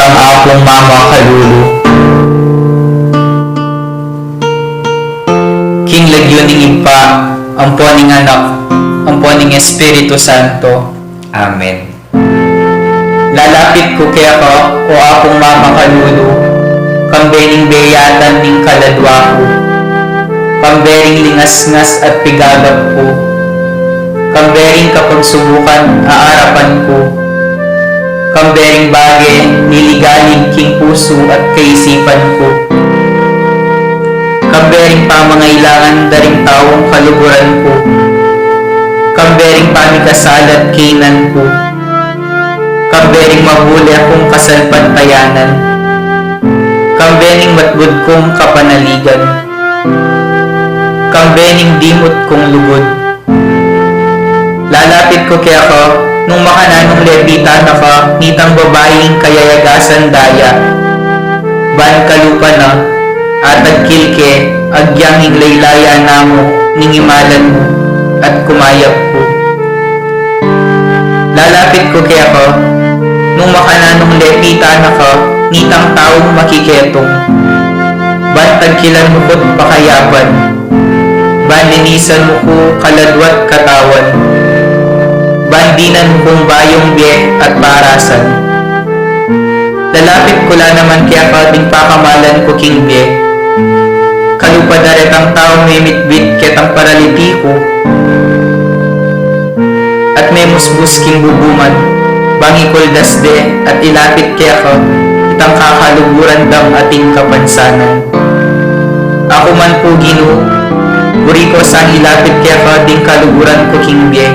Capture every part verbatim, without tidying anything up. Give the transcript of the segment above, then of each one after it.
Ang Apung Mamakalulu. King lagyu ning Ibpa, ampo ning Anak, ampo ning Espiritu Santo. Amen. Lalapit ku keka, o Apung Mamakalulu, kambe ning beyatan ning kaladwa ku, kambe ring lingasngas at pigagat ku, kambe ring kapagsubukan a arapan ku, kambe ring bage niligalig king pusu at kaisipan ku, kambe ring pamangailangan da ring taung kaluguran ku, kambe ring pamikasala at kaynan ku, kambe ring mabule kung kasalpantayanan, kambe ring matbud kung kapanaligan, kambe ring dimut kung lugud. Lalapit ku keka, nung makananung lepitan na ka nitang babaing kayayagasan da ya. Ban kalupa na, atagkil ke, agyang ing laylaya namu ning imalan mu, at kumayap ku. Lalapit ku keka, nung makananung lepitan na ka nitang taung makiketung. Ban tagkilan mu ku't pakayapan, ban linisan mu ku kaladwa't katawan, ban dinan mu kung bayung bie at parasan. Lalapit ku la naman keka ding pakamalan ku king bie. Kalupa da retang taung memitbit ketang paraliti ku, at memusbus king bubuman, bang ikuldas de at ilapit keka itang kakaluguran dang ating kapansanan. Aku man pu, Ginu, buri ku sang ilapit keka ding kaluguran ku king bie,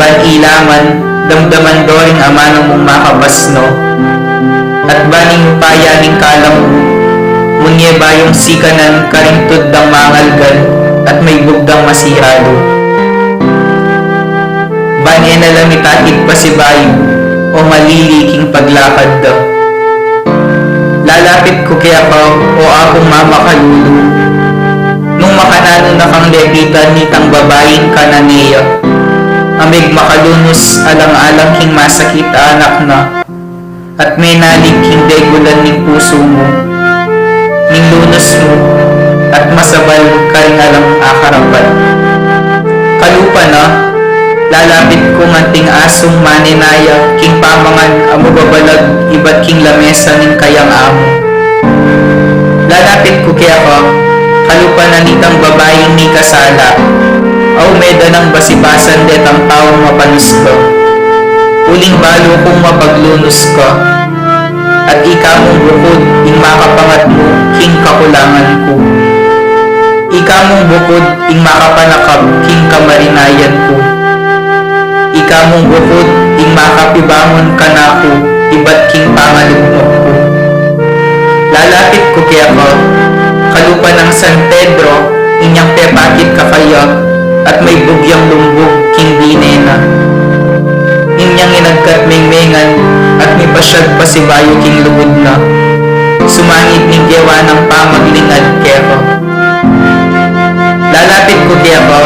ban ila man damdaman do ring amanu mung makapasno, at ban ing upaya ning kalam mu, munye bayung sikanan karing tud dang mangalgan at maibug dang masihalu. Ban e na la mitakit pasibayu o malili king paglakad da. Lalapit ku keka, o Apung Mamakalulu, nung makananu na kang lepitan nitang babaing Cananea, a megmakalunus alang-alang king masakit a anak na, at menalig king degulan ning pusu mu, ning lunus mu, at masabal karing alang akarapat. Kalupa na, lalapit kung anting asung manenaya king pamangan a mababalag ibat king lamesa ning kayang amu. Lalapit ku keka, kalupa na nitang babaing mikasala, a ume da nang basibasan detang taung mapanus ka. Uling balu kung mapaglunus ka, at ika mung bukud ing makapangatmu king kakulangan ku. Ika mung bukud ing makapanakap king kamarinayan ku. Ika mung bukud ing makapibangun kanaku ibat king pangalugmok ku. Lalapit ku keka, kalupa nang San Pedro, inyang pepakit kakaya, at maibug yang lumbug king bine na. Inyang inagkat mengmengan, at mipasyag pasibayu king lugud na. Sumangid ning gewa nang pamaglingad keka. Lalapit ku keka,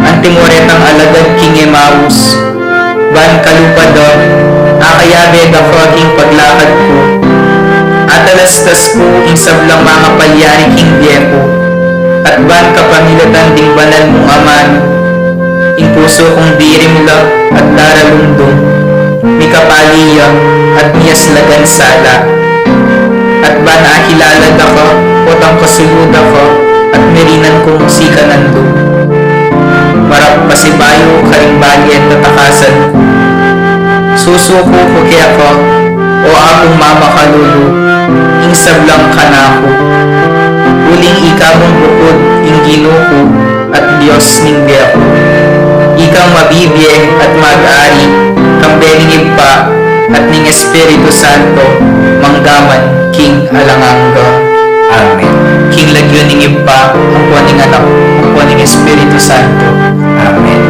antimo retang alagad king Emaus, ban kalupa da, akayabe da ka king paglakad ku. Atalastas ku ing sablang mangapalyari king bie ku, at ban kapamilatan ding banal mung amanu, ing pusu kung dirimla at daralumdum, mikapali ya at miyaslagan sala. At ban akilala da ka, potang kasulu da ka, at merinan kung sikanan lub. Marap pasibayu karing bage at tatakasan ku. Susuku ku keka, o Apung Mamakalulu, ing sablang kanaku. Uling ika mung bukud ing Ginu ku at Dios ning bie ku. Ikang mabibie at mag-ari, kambe ning Ibpa at ning Espiritu Santo, manggaman king alang angga. Amen. King lagyu ning Ibpa, ampo ning Anak, ampo ning Espiritu Santo. Amen.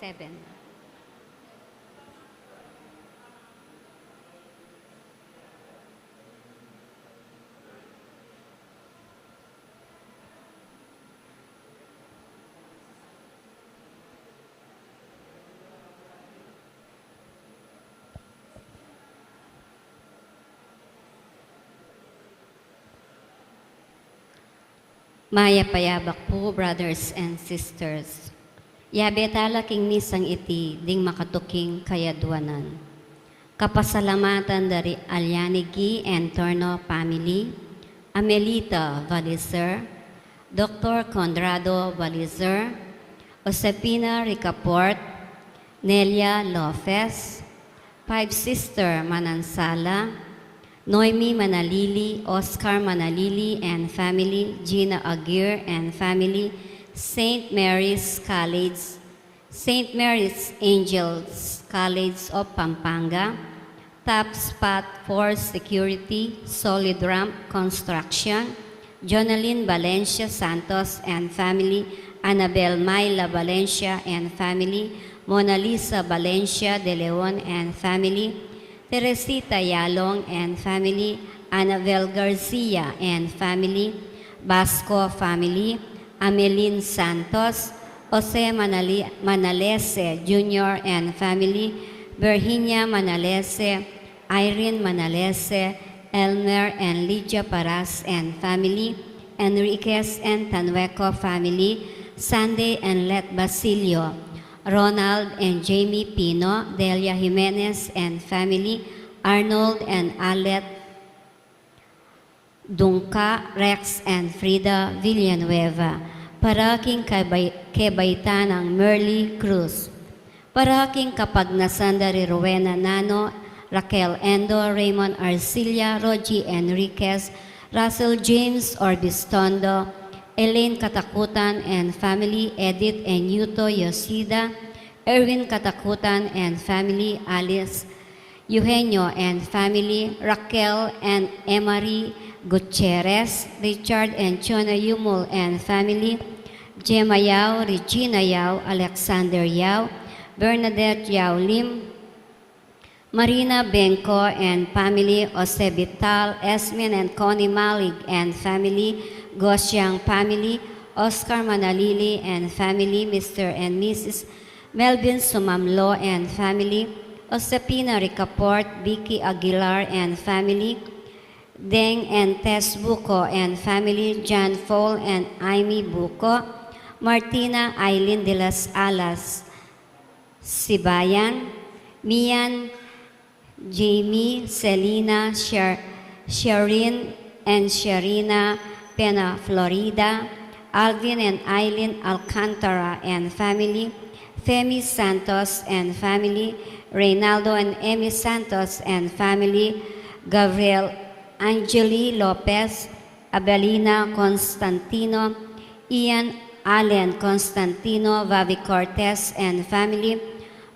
Seven. Mayap a yabak pu, brothers and sisters. Yabe tala king misang iti ding makatuking kayadwanan. Kapasalamatan da ri Aliani Gi and Torno family, Amelita Valizer, Doktor Conrado Valizer, Josefina Ricaport, Nelia Lopez, Five Sister Manansala, Noemi Manalili, Oscar Manalili and family, Gina Aguirre and family, Saint Mary's College, Saint Mary's Angels College of Pampanga, Top Spot for Security, Solid Ramp Construction, Jonalyn Valencia Santos and family, Annabel Myla Valencia and family, Mona Lisa Valencia de Leon and family, Teresita Yalong and family, Annabel Garcia and family, Basco family, Amelin Santos, Jose Manali-, Manalese Junior and family, Virginia Manalese, Irene Manalese, Elmer and Lydia Paras and family, Enriquez and Tanueco family, Sunday and Let Basilio, Ronald and Jamie Pino, Delia Jimenez and family, Arnold and Alet Dungca, Rex and Frida Villanueva, para king kabay-, kabaitan nang Merly Cruz, para king kapagnasan da ri Rowena Nano, Raquel Endo, Raymond Arcilla, Rogie Enriquez, Russell James Orbistondo, Elaine Katakutan and family, Edith and Yuto Yoshida, Erwin Katakutan and family, Alice Eugenio and family, Raquel and Emery Gutierrez, Richard and Chona Yumul and family, Gemma Yao, Regina Yao, Alexander Yao, Bernadette Yao Lim, Marina Benco and family, Jose Vital, Esmin and Connie Malig and family, Gosiang family, Oscar Manalili and family, Mister and Missus Melvin Sumamlo and family, Josefina Ricaport, Vicky Aguilar and family, Deng and Tess Buco and family, John Paul and Amy Buco, Martina Eileen de las Alas, Sibayan, Mian, Jamie, Selina, Sher-, Sherin, and Sherina, Pena, Florida, Alvin and Eileen Alcantara and family, Femi Santos and family, Reynaldo and Emmy Santos and family, Gabriel Angeli Lopez, Abelina Constantino, Ian Allen Constantino, Vavi Cortez and family,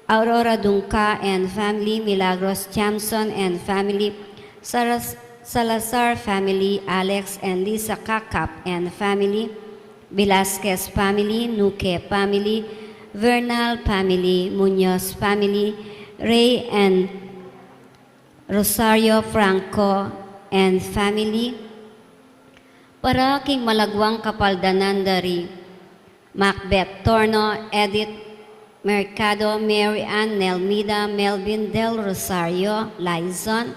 Aurora Dungca and family, Milagros Jamson and family, Saras-, Salazar family, Alex and Lisa Kakap and family, Velasquez family, Nuque family, Vernal family, Munoz family, Ray and Rosario Franco and family, para king malagwang kapaldanan da ri Macbeth Torno, Edith Mercado, Mary Ann Nelmida, Melvin Del Rosario, Lizon,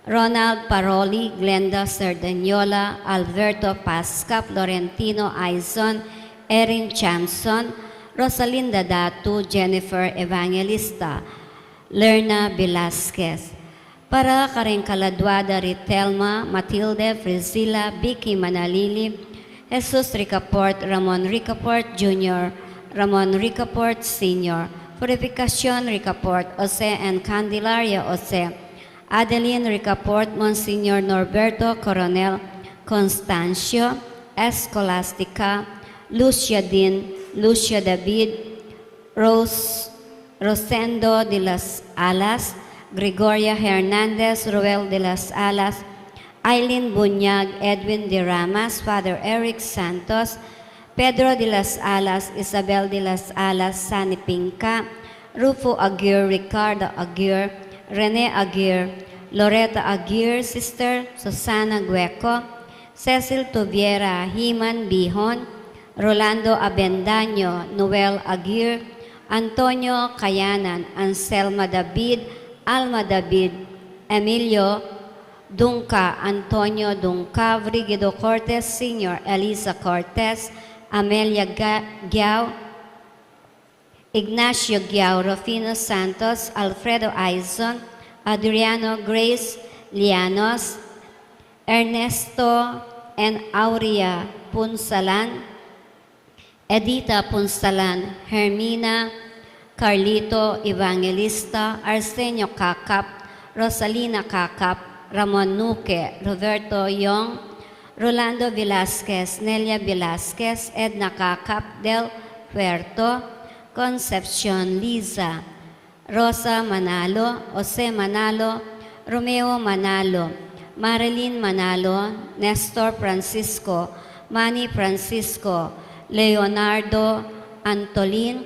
Ronald Paroli, Glenda Cerdaniola, Alberto Pasca, Florentino Aizon, Erin Chamson, Rosalinda Datu, Jennifer Evangelista, Lerna Velasquez. Para karing kaladwa da ri Telma, Matilde, Priscilla, Vicky Manalili, Jesus Ricaport, Ramon Ricaport Junior, Ramon Ricaport Senior, Purificacion Ricaport Jose and Candelaria Jose, Adeline Ricaport, Monsignor Norberto Coronel Constancio, Escolastica, Lucia Din, Lucia David, Rose, Rosendo de las Alas, Gregoria Hernandez, Ruel de las Alas, Aileen Bunyag, Edwin de Ramas, Father Eric Santos, Pedro de las Alas, Isabel de las Alas, Sani Pingka, Rufo Aguirre, Ricardo Aguirre, Rene Aguirre, Loretta Aguirre, Sister Susana Gueco, Cecil Tubiera, Himan Bihon, Rolando Abendaño, Noel Aguirre, Antonio Kayanan, Anselma David, Alma David, Emilio Dunca, Antonio Dunca, Brigido Cortes Senior, Elisa Cortes, Amelia Ga-, Giao, Ignacio Giao, Rufino Santos, Alfredo Aizon, Adriano, Grace Llanos, Ernesto and Aurea Punsalan, Edita Punsalan, Hermina, Carlito Evangelista, Arsenio Cacap, Rosalina Cacap, Ramon Nuque, Roberto Yong, Rolando Velasquez, Nelia Velasquez, Edna Cacap del Huerto, Concepcion Liza, Rosa Manalo, Jose Manalo, Romeo Manalo, Marilyn Manalo, Nestor Francisco, Manny Francisco, Leonardo Antolin,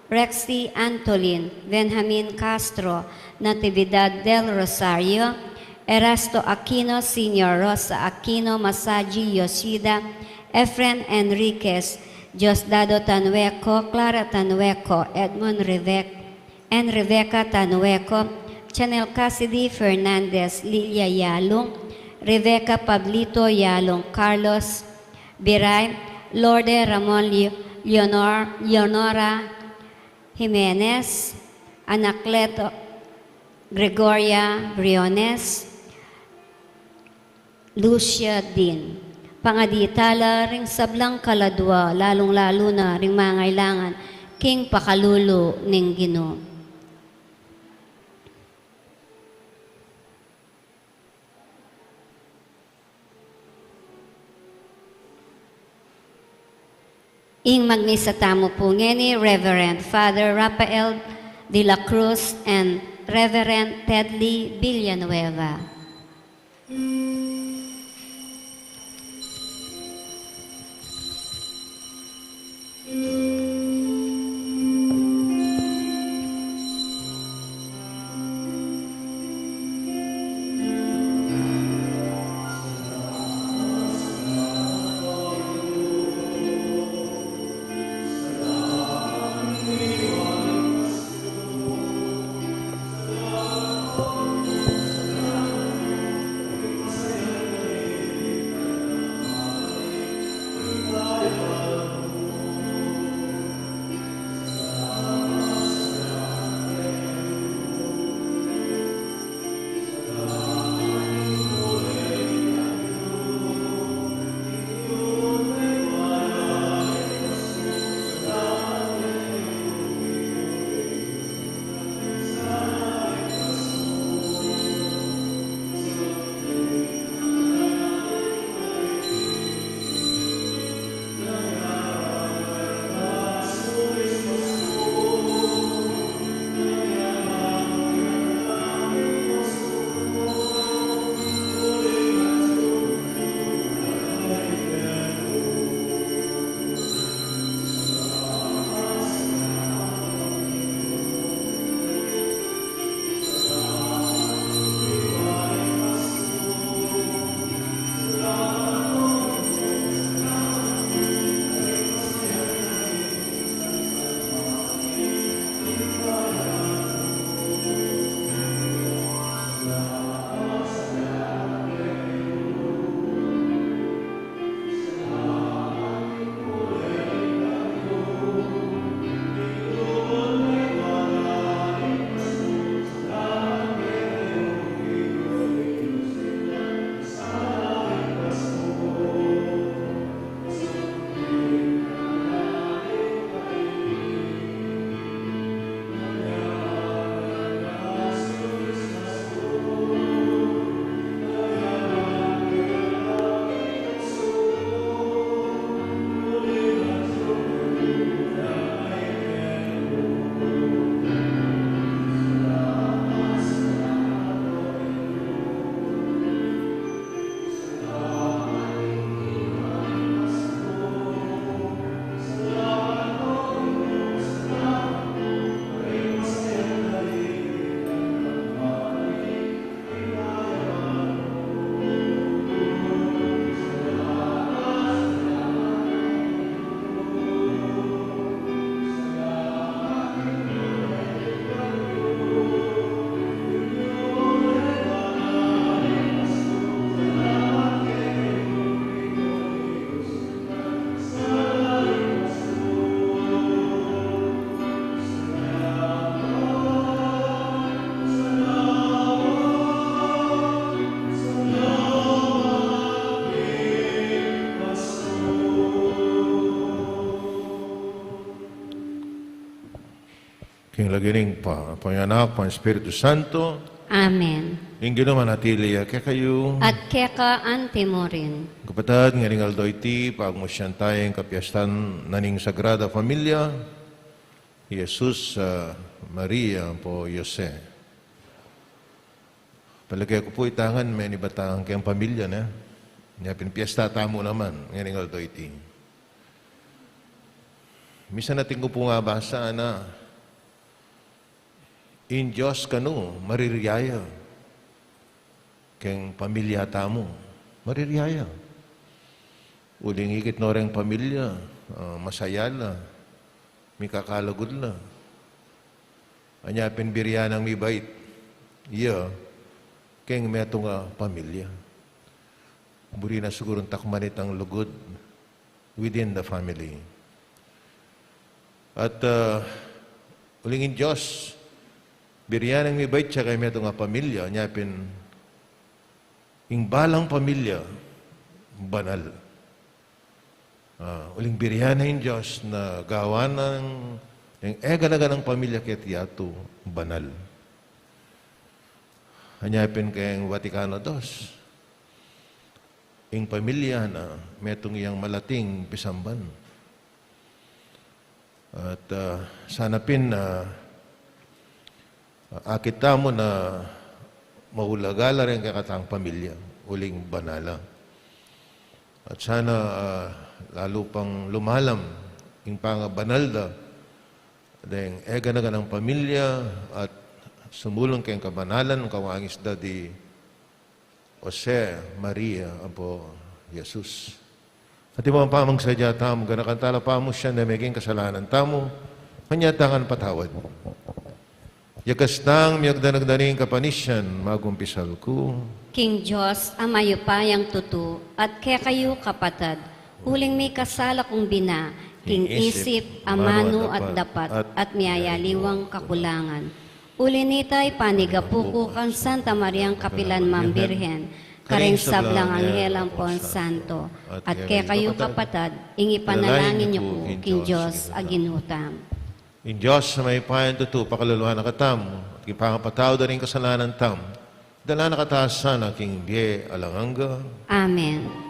Rexy Antolin, Benjamin Castro, Natividad del Rosario, Erasto Aquino Senior, Rosa Aquino, Masaji Yoshida, Efren Enriquez, Diosdado Tanueco, Clara Tanueco, Edmond Rivec, and Rebecca Tanueco, Chanel Cassidy Fernandez, Lilia Yalung, Rebecca Pablito Yalung, Carlos Biray, Lorde Ramon Leo-, Leonor, Leonora Jimenez, Anacleto Gregoria Briones, Lucia Dean. Pangadi tala ring sablang kaladua, lalung-lalu na ring mangailangan king pakalulu ning Ginu. Ing magmisa tamu pu ngeni, Reverend Father Rafael de la Cruz and Reverend Tedley Villanueva. King lagyu ning Ibpa, ning Anak, ning Espiritu Santo. Amen. Ing Ginu manatili ya kekayu. At keka antimurin. Kapatad, ngeni ning aldo iti, pagmusian tamu ing kapiestan na ning Sagrada Familia, Jesus, ah, Maria, ampo Jose. Palage ku pu ita ngan menibat tang keng pamilya, ne? Nya pin piesta tamu naman ngeni ning aldo iti. Misan atin ku pung abasa na, ing Dios kanu, mariria ya keng pamilya tamu. Mariria ya. Uling ikit no reng pamilya, ah, masaya la, mikakalugud la. Anya pin biri ya nang mibait ya keng metung a pamilya. Buri na sigurung takman itang lugud within the family. At, ah, uling ing Dios, biri ya nang mibait ya keng metung a pamilya, nya pin ing balang pamilya, banal. Ah, uling biri ya na ing Dios na gawan na ing eganaganang pamilya keti yatu banal. Anya pin keng Vaticano Dos, ing pamilya na metung yang malating pisamban. At, ah, sana pin, ah, akit tamu na maulaga la reng kekatang pamilya, uling banal la. At sana, ah, lalu pang lumalam ing pangabanal da deng eganaganang pamilya at sumulung keng kabanalan ing kawangis da di Jose, Maria, ampo Jesus. At ing pamangsadya tamu, ganakan tala pamusian deng meging kasalanan tamu, kanya tang patawad. Yakas tang miyagdanag da ning kapanisian, magumpisal ku. King Dios a mayupayang tutu, at kekayu kapatad, uling mikasala kung bina, king isip, amanu at dapat, at miyayaliwang kakulangan. Uli nita, ipanigapu ku kang Santa Mariang kapilan mang Birhen, karing sablang anghel ampon santo, at kekayu kapatad, ing ipanalangin yu ku king Dios a Ginu tamu. Ing Dios a mayupayang tutu, pakalulwan na katamu, at king pangapatawad da ring kasalanan tamu, dala na katamu sana king bie alang angga. Amen.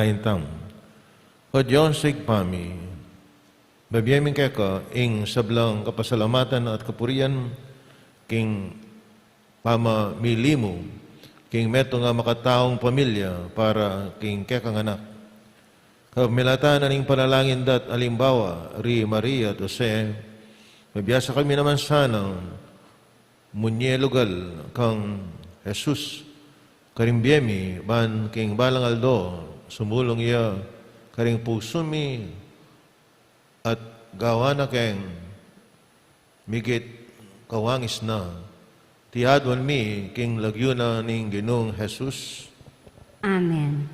Intang, O Dios, Ibpa mi, bibie mi keka ing sablang kapasalamatan at kapurian king pamamili mu king metung a makataung pamilya para king kekang anak. Kapamilatan na ning panalangin dat alimbawa ri Maria at Jose, mabiasa kami naman sanang munye lugal kang Jesus karing bie mi, ban king balang aldo sumulung ya karing pusu mi at gawan na keng migit kawangis na. Iti aduan mi king lagyu na ning Ginung Jesus. Amen.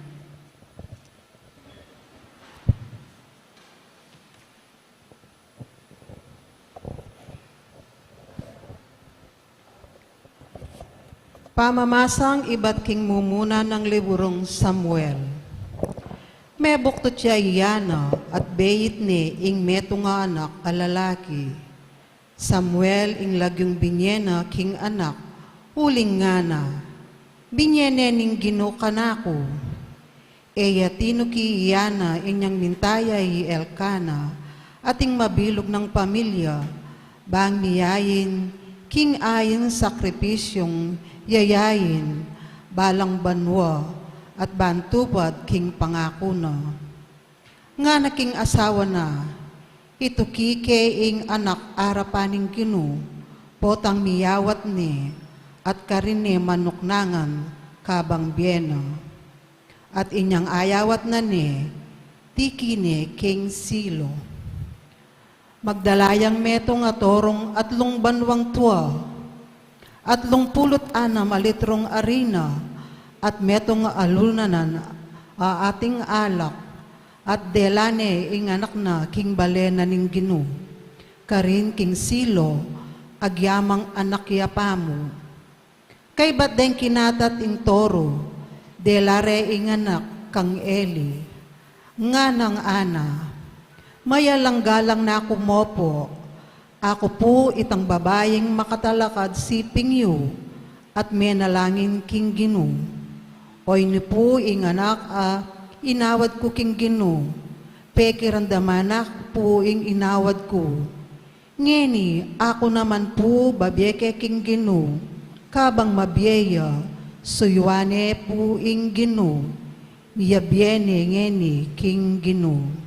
Pamamasang ibat king mumuna nang liburung Samuel. Mebuktut ya i Ana at beit ne ing metung a anak a lalaki. Samuel ing lagyung binie na king anak, uling ngana, "Binie ne ning Ginu kanaku." E ya tinuki i Ana inyang minta ya i Elkana at ing mabilug nang pamilya, bang miyain king ain sakripisyung yayain balang banua at ban tupad king pangaku na. Ngana king asawa na, "Ituki ke ing anak arapan ning Ginu, potang miyawat ne, at karin ne manuknangan kabang bie na." At inyang ayawat na ne, tiki ne king Silo. Magdala yang metung a torung atlung banuang tua, atlung pulu't anam a litrung arina, at metung a alulnanan a ating alak, at dela ne ing anak na king bale na ning Ginu, karin king Silo, agyamang anak ya pamu. Kaybat deng kinatat ing toru, dela re ing anak kang Eli. Nganang Ana, "Mayalanggalang na ku mopo, aku pu itang babaing makatalakad siping yu at menalangin king Ginu. Oyni pu ing anak a inawad ku king Ginu, pekiramdaman na ku pu ing inawad ku. Ngeni, aku naman pu babie ke king Ginu, kabang mabie ya, suyuan ne pu ing Ginu, miyabie ne ngeni king Ginu."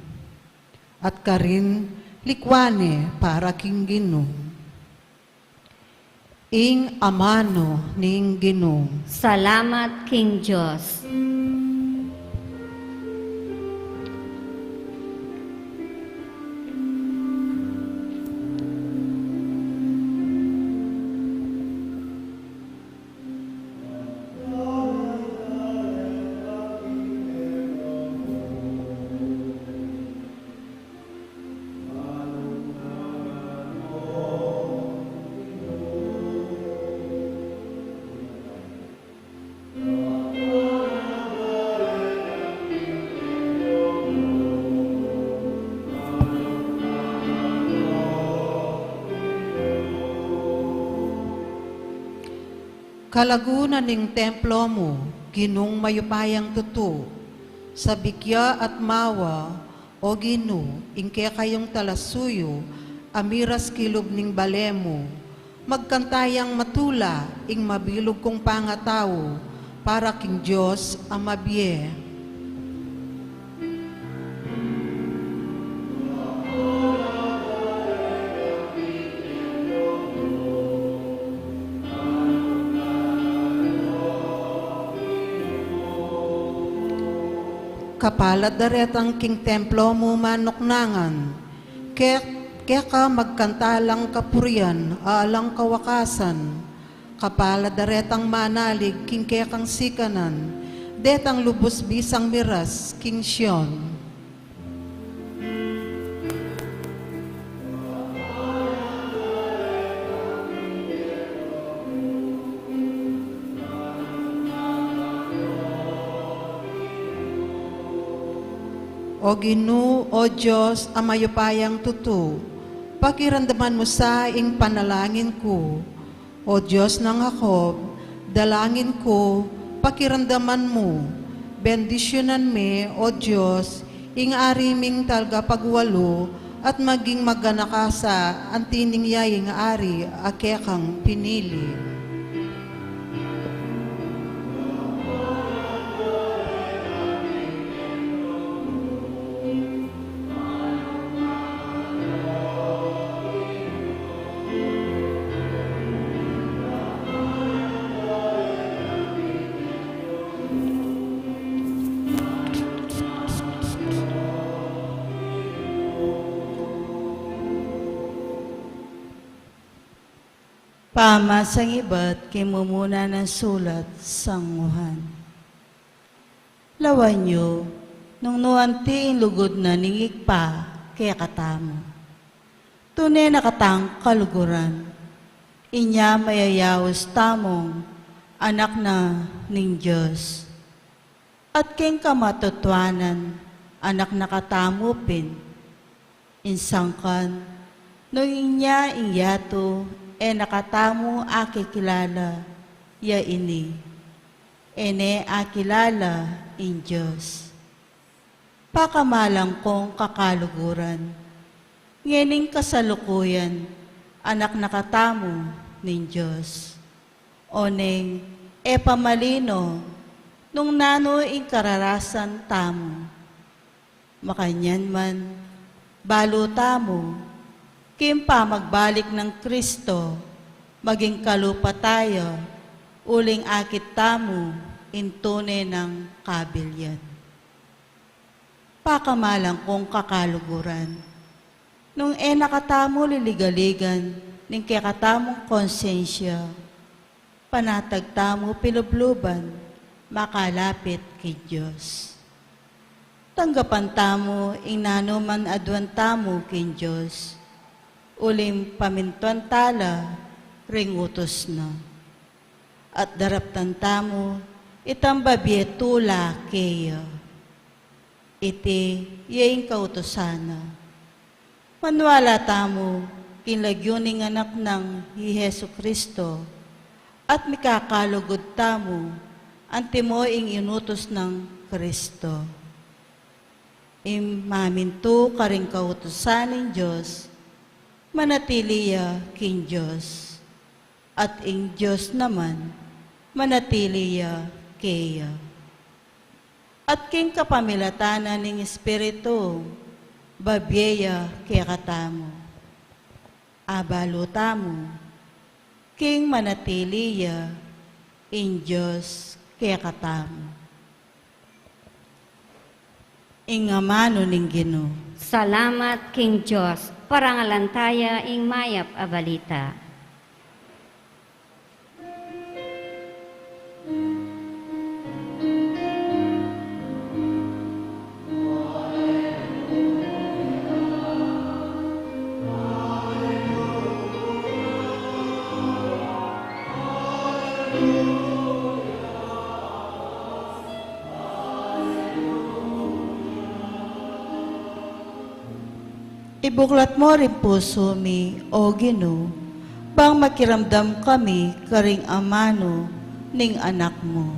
At karin, likuan ne para king Ginu. Ing amanu ning Ginu. Salamat king Dios. Kalagu na ning templo mu, Ginung mayupayang tutu, sabik ya at mawa, O Ginu, ing kekayung talasuyu a miras kilub ning bale mu. Magkanta yang matula ing mabilug kung pangatau para king Dios a mabie. Kapalad daretang king templo mu manuknangan, ke-, keka magkanta lang kapurian a alang kawakasan. Kapalad daretang manalig king kekang sikanan, detang lubus bisang miras king Sion. O Ginu, O Dios a mayupayang tutu, pakiramdaman mu sa ing panalangin ku. O Dios nang Jacob, dalangin ku, pakiramdaman mu. Bendisyunan me, O Dios, ing ari ming talgapagwalu, at maging maganaka sa anti ning yaing ari a kekang pinili. Pamasangibat king mumuna nang sulat San Juan. Lawan yu, nung nu anti ing lugud na ning Ibpa kekatamu. Tune na katang kaluguran, inya mayayaus tamung anak na ning Dios. At king kamatutuanan, anak na katamu pin. Insangkan, nung inya ing yatu, e na katamu akikilala, ya ini, e ne akilala ing Dios. Pakamalan kung kakaluguran, ngening kasalukuyan, anak na katamu ning Dios. Oneng e pa malino nung nanu ing kararasan tamu. Makanyan man, balu tamu, king pamagbalik nang Kristo, maging kalupa tayu, uling akit tamu ing tune nang kabilian. Pakamalan kung kakaluguran, nung e na katamu liligaligan ning kekatamung konsensya, panatag tamu pilubluban makalapit king Dios. Tanggapan tamu ing nanu man aduan tamu king Dios, uling pamintuan ta la ring utus na. At daraptan tamu itang babie tula keya. Iti ya ing kautusan na. Maniwala tamu king lagyu ning Anak nang i Jesu-Cristo, at mikakalugud tamu antimo ing inutus nang Cristo. Ing mamintu karing kautusan ning Dios, manatili ya king Dios, at ing Dios naman manatili ya keya. At king kapamilatan na ning Espiritu, babie ya kekatamu. Abalu tamu, king manatili ya ing Dios kekatamu. Ing amanu ning Ginu. Salamat king Dios, parangalan taya ing mayap a balita. Ibuklat mu ring pusu mi, O Ginu, bang makiramdam kami karing amanu ning Anak mu.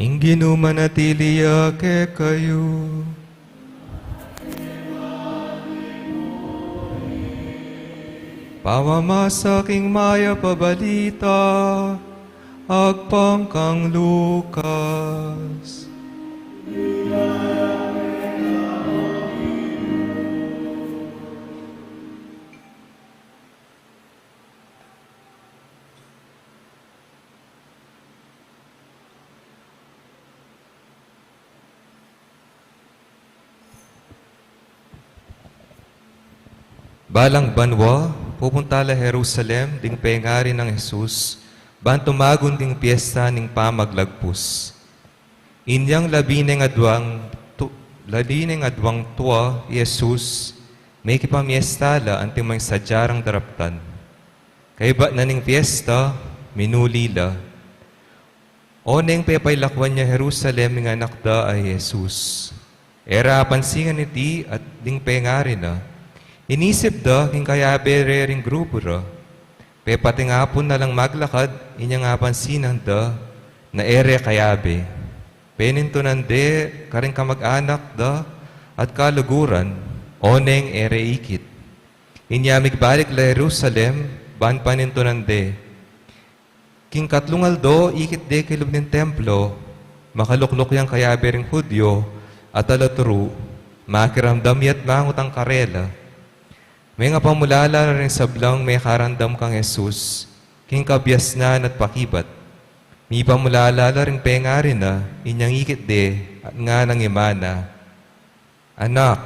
Ing Ginu manatili ya kekayu. Pamamasa king mayap a balita agpang kang Lucas. Balang banua, pupunta la Jerusalem ding pengari nang Jesus, ban tumagun ding piesta ning Pamaglagpus. Inyang labi neng adwang tu-, labi neng adwang tua i Jesus, mekipamiesta la anti meng sadya rang daraptan. Kaybat na ning piesta, minuli la. Oneng pepailakwan ya Jerusalem ing anak da a Jesus. E ra apansinan iti at ding pengari na. Inisip da king kayabe re ring grupu ra. Pepatingapun na lang maglakad, inyang apansinan da na e re kayabe. Penintunan de karing kamag-anak da at kaluguran, oneng e re ikit. Inya migbalik la Jerusalem, ban panintunan de. King katlung aldo, ikit de kilub ning templo, makalukluk yang kayabe ring Judio, at alaturu, makiramdam ya't mangutang karela. Mengapamulala la ring sablang mekarandam kang Jesus, king kabiasnan at pakibat. Mipamulala la ring pengari na, inyang ikit de, at nganang imana, Anak,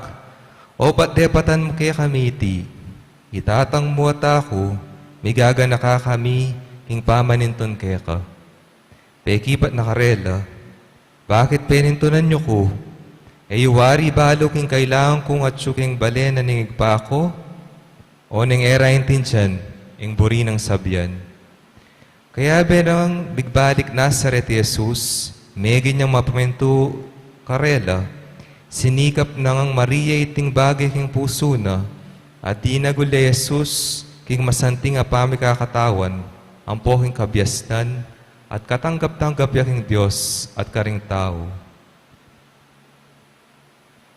obat depatan mu kekami iti, i tatang mu at aku, migaganaka kami king pamanintun keka. Pekibat na karela, Bakit penintunan yu ku? E yu wari balu king kailangan kung atyu king bale na ning Ibpa ku? Oneng e ra intindian ing buri nang sabian. Kayabe nang migbalik Nazaret i Jesus, meging yang mapamintu karela, sinikap na ngang Maria iting bage king pusu na, at dinagul ya i Jesus king masanting a pamikakatawan, ampo king kabiasnan, at katanggap-tanggap ya king Dios at karing tau.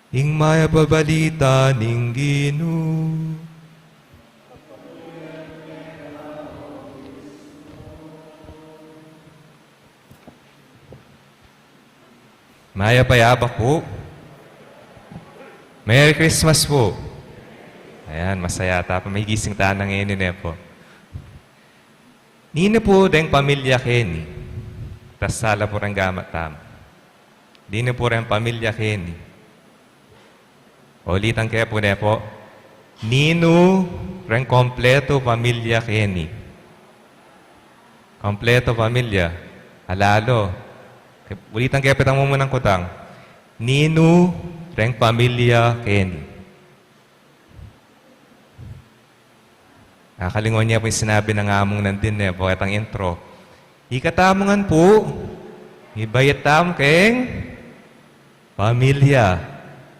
Ing mayap a balita ning Ginu. Mayap a yabak pu. Merry Christmas pu. Ayan, masaya ta pa, magigising ta na ngeni, ne pu. Ninu pu deng pamilya keni? Tasa la pu reng gamat tamu. Ninu pu reng pamilya keni? Ulitan ke pu, ne pu. Ninu reng kompletu pamilya keni? Kompletu pamilya. Alalo. Ulitan ke pu itang mumunang kutang. Ninu reng pamilya keni? Akalingon ye pu ing sinabi nang among nandin, ne pu, ketang intro. Ikatamu ngan pu, ibat tamu keng pamilya.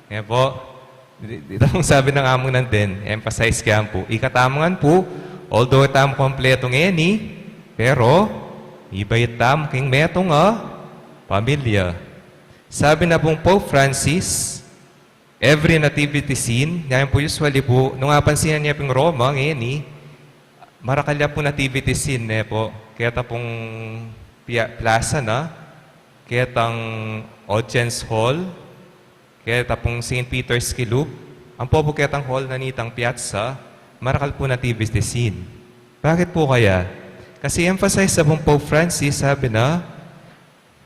Ne pu, di-, dita pung sabi nang among nandin, emphasize ke yan pu. Ikatamu ngan pu, although e tamu kompletu ngeni, pero ibat tamu keng metung a pamilya. Sabi na pung Pope Francis, every nativity scene, yan pu usually pu, nung apansinan ye pung Roma, ngeni, marakal ya pung nativity scene, ne pu, keta pung pia-, plaza na, ketang audience hall, keta pung Saint Peter's Kilub, ampo pu ketang hall na nitang piazza, marakal pu nativity scene. Bakit pu kaya? Kasi emphasize na pung Pope Francis, sabi na,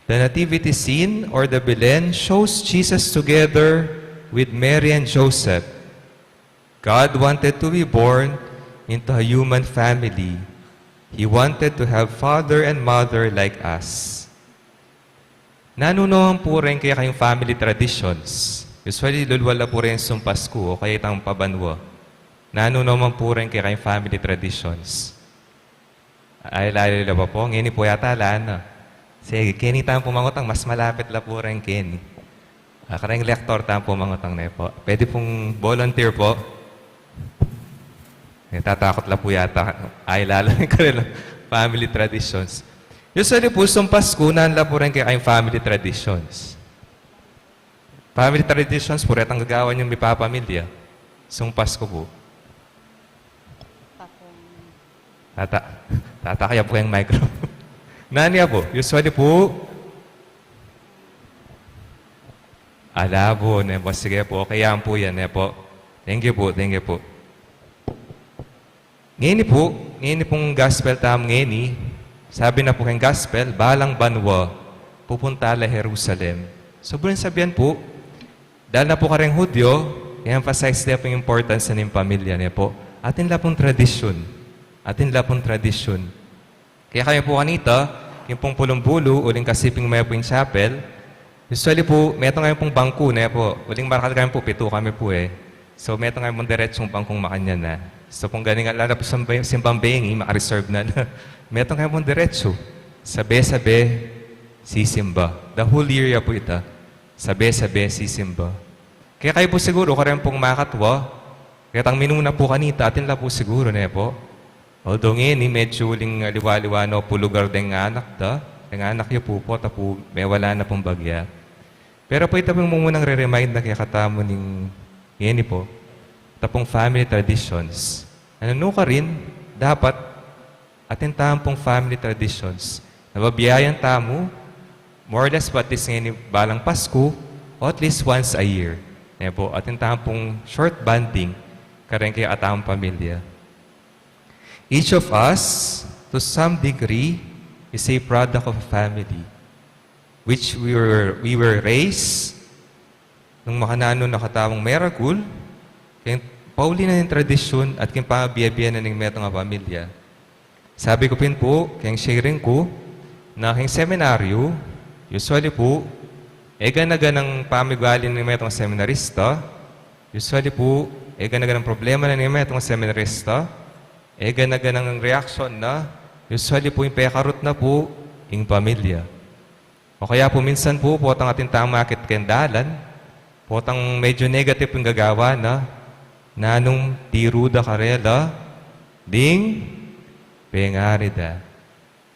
The nativity scene or the Belen shows Jesus together with Mary and Joseph. God wanted to be born into a human family. He wanted to have father and mother like us. Nanu naman pu reng kekayung family traditions? Usually, lulwal la pu reng sumpasku o kaya itang pabanua. Nanu naman pu reng kekayung family traditions? Ay, lalu la pa pu. Ngeni pu yata ala na. Sige, keni tamu pu mangutang, mas malapit la pu reng keni. Ah, kareng lektor tamu pu mangutang, ne pu. Pwede pung volunteer pu. Eh, tatakut la pu yata. Ay, lalu rin karela family traditions. Usually pu, sung Pasku, nanu la pu reng kekayung family traditions? Family traditions pu, retang gagawan yung mipapamilya. Sung Pasku pu. Tapos, Tata, tata, kaya pu keng microphone. Nanu ya pu? Usually pu. Ala pu, ne pu. Sige pu, okay yan pu yan, ne pu. Thank you pu, thank you pu. Ngeni pu, ngeni pung gospel tamu ngeni, sabi na pu keng gospel, balang banua, pupunta la Jerusalem. So, buring sabian pu, dahil na pu kareng Hudyo, i-emphasize de pung importance ning pamilya, ne po. Atin la pung tradisyun. Atin la pung tradisyun. Kaya kami po kanita, king pung pulung bulu, uling kasi pung maya pung chapel, usually po, metung kami pung bangku, ne po. Uling marakal kami po, pitu kami po e. So, metung kami pung diretsung bangkung makanyan na. So, pung ganing ala na po simbang, simbang bengi, makareserve na na. Metung kami pung diretsu. Sabe-sabe, sisimba. The whole year ya po ita. Sabe-sabe, sisimba. Kaya kayu po siguru, karin pung makatwa, kaya tang minuna po kanita, atin la po siguru, ne po. Although ngeni, medyu uling aliwa-aliwa no po lugar deng anak da, deng anak yu po po, ta po, mewala na pung bagya. Pero po ita pung mumunang re-remind na kekatamu ning ngeni po, ita pung family traditions. Nanu karin, dapat atin tamu pung family traditions. Nababiayan tamu, more or less, at least ngeni balang Pasku, o at least once a year. Ne po, atin tamu pung short bonding, kareng kekatamung pamilya. Each of us, to some degree, is a product of a family which we were, we were raised, nung makananu na katamung meragul, keng pauli na ning tradisyun at keng pamabie-bie na ning metung a pamilya. Sabi ku pin po, keng sharing ku, na keng seminaryu, usually po, e gana-ganang pamiugali ning metung a seminarista, usually po, e gana-ganang problema na ning metung a seminarista, e gana-ganang reaksyon na, usually po, ing pekarut na po, ing pamilya. O kaya po minsan po, potang atin tamung akit keng dalan, potang medyu negative ing gagawa na, nanung tiru da karela ding pengari da.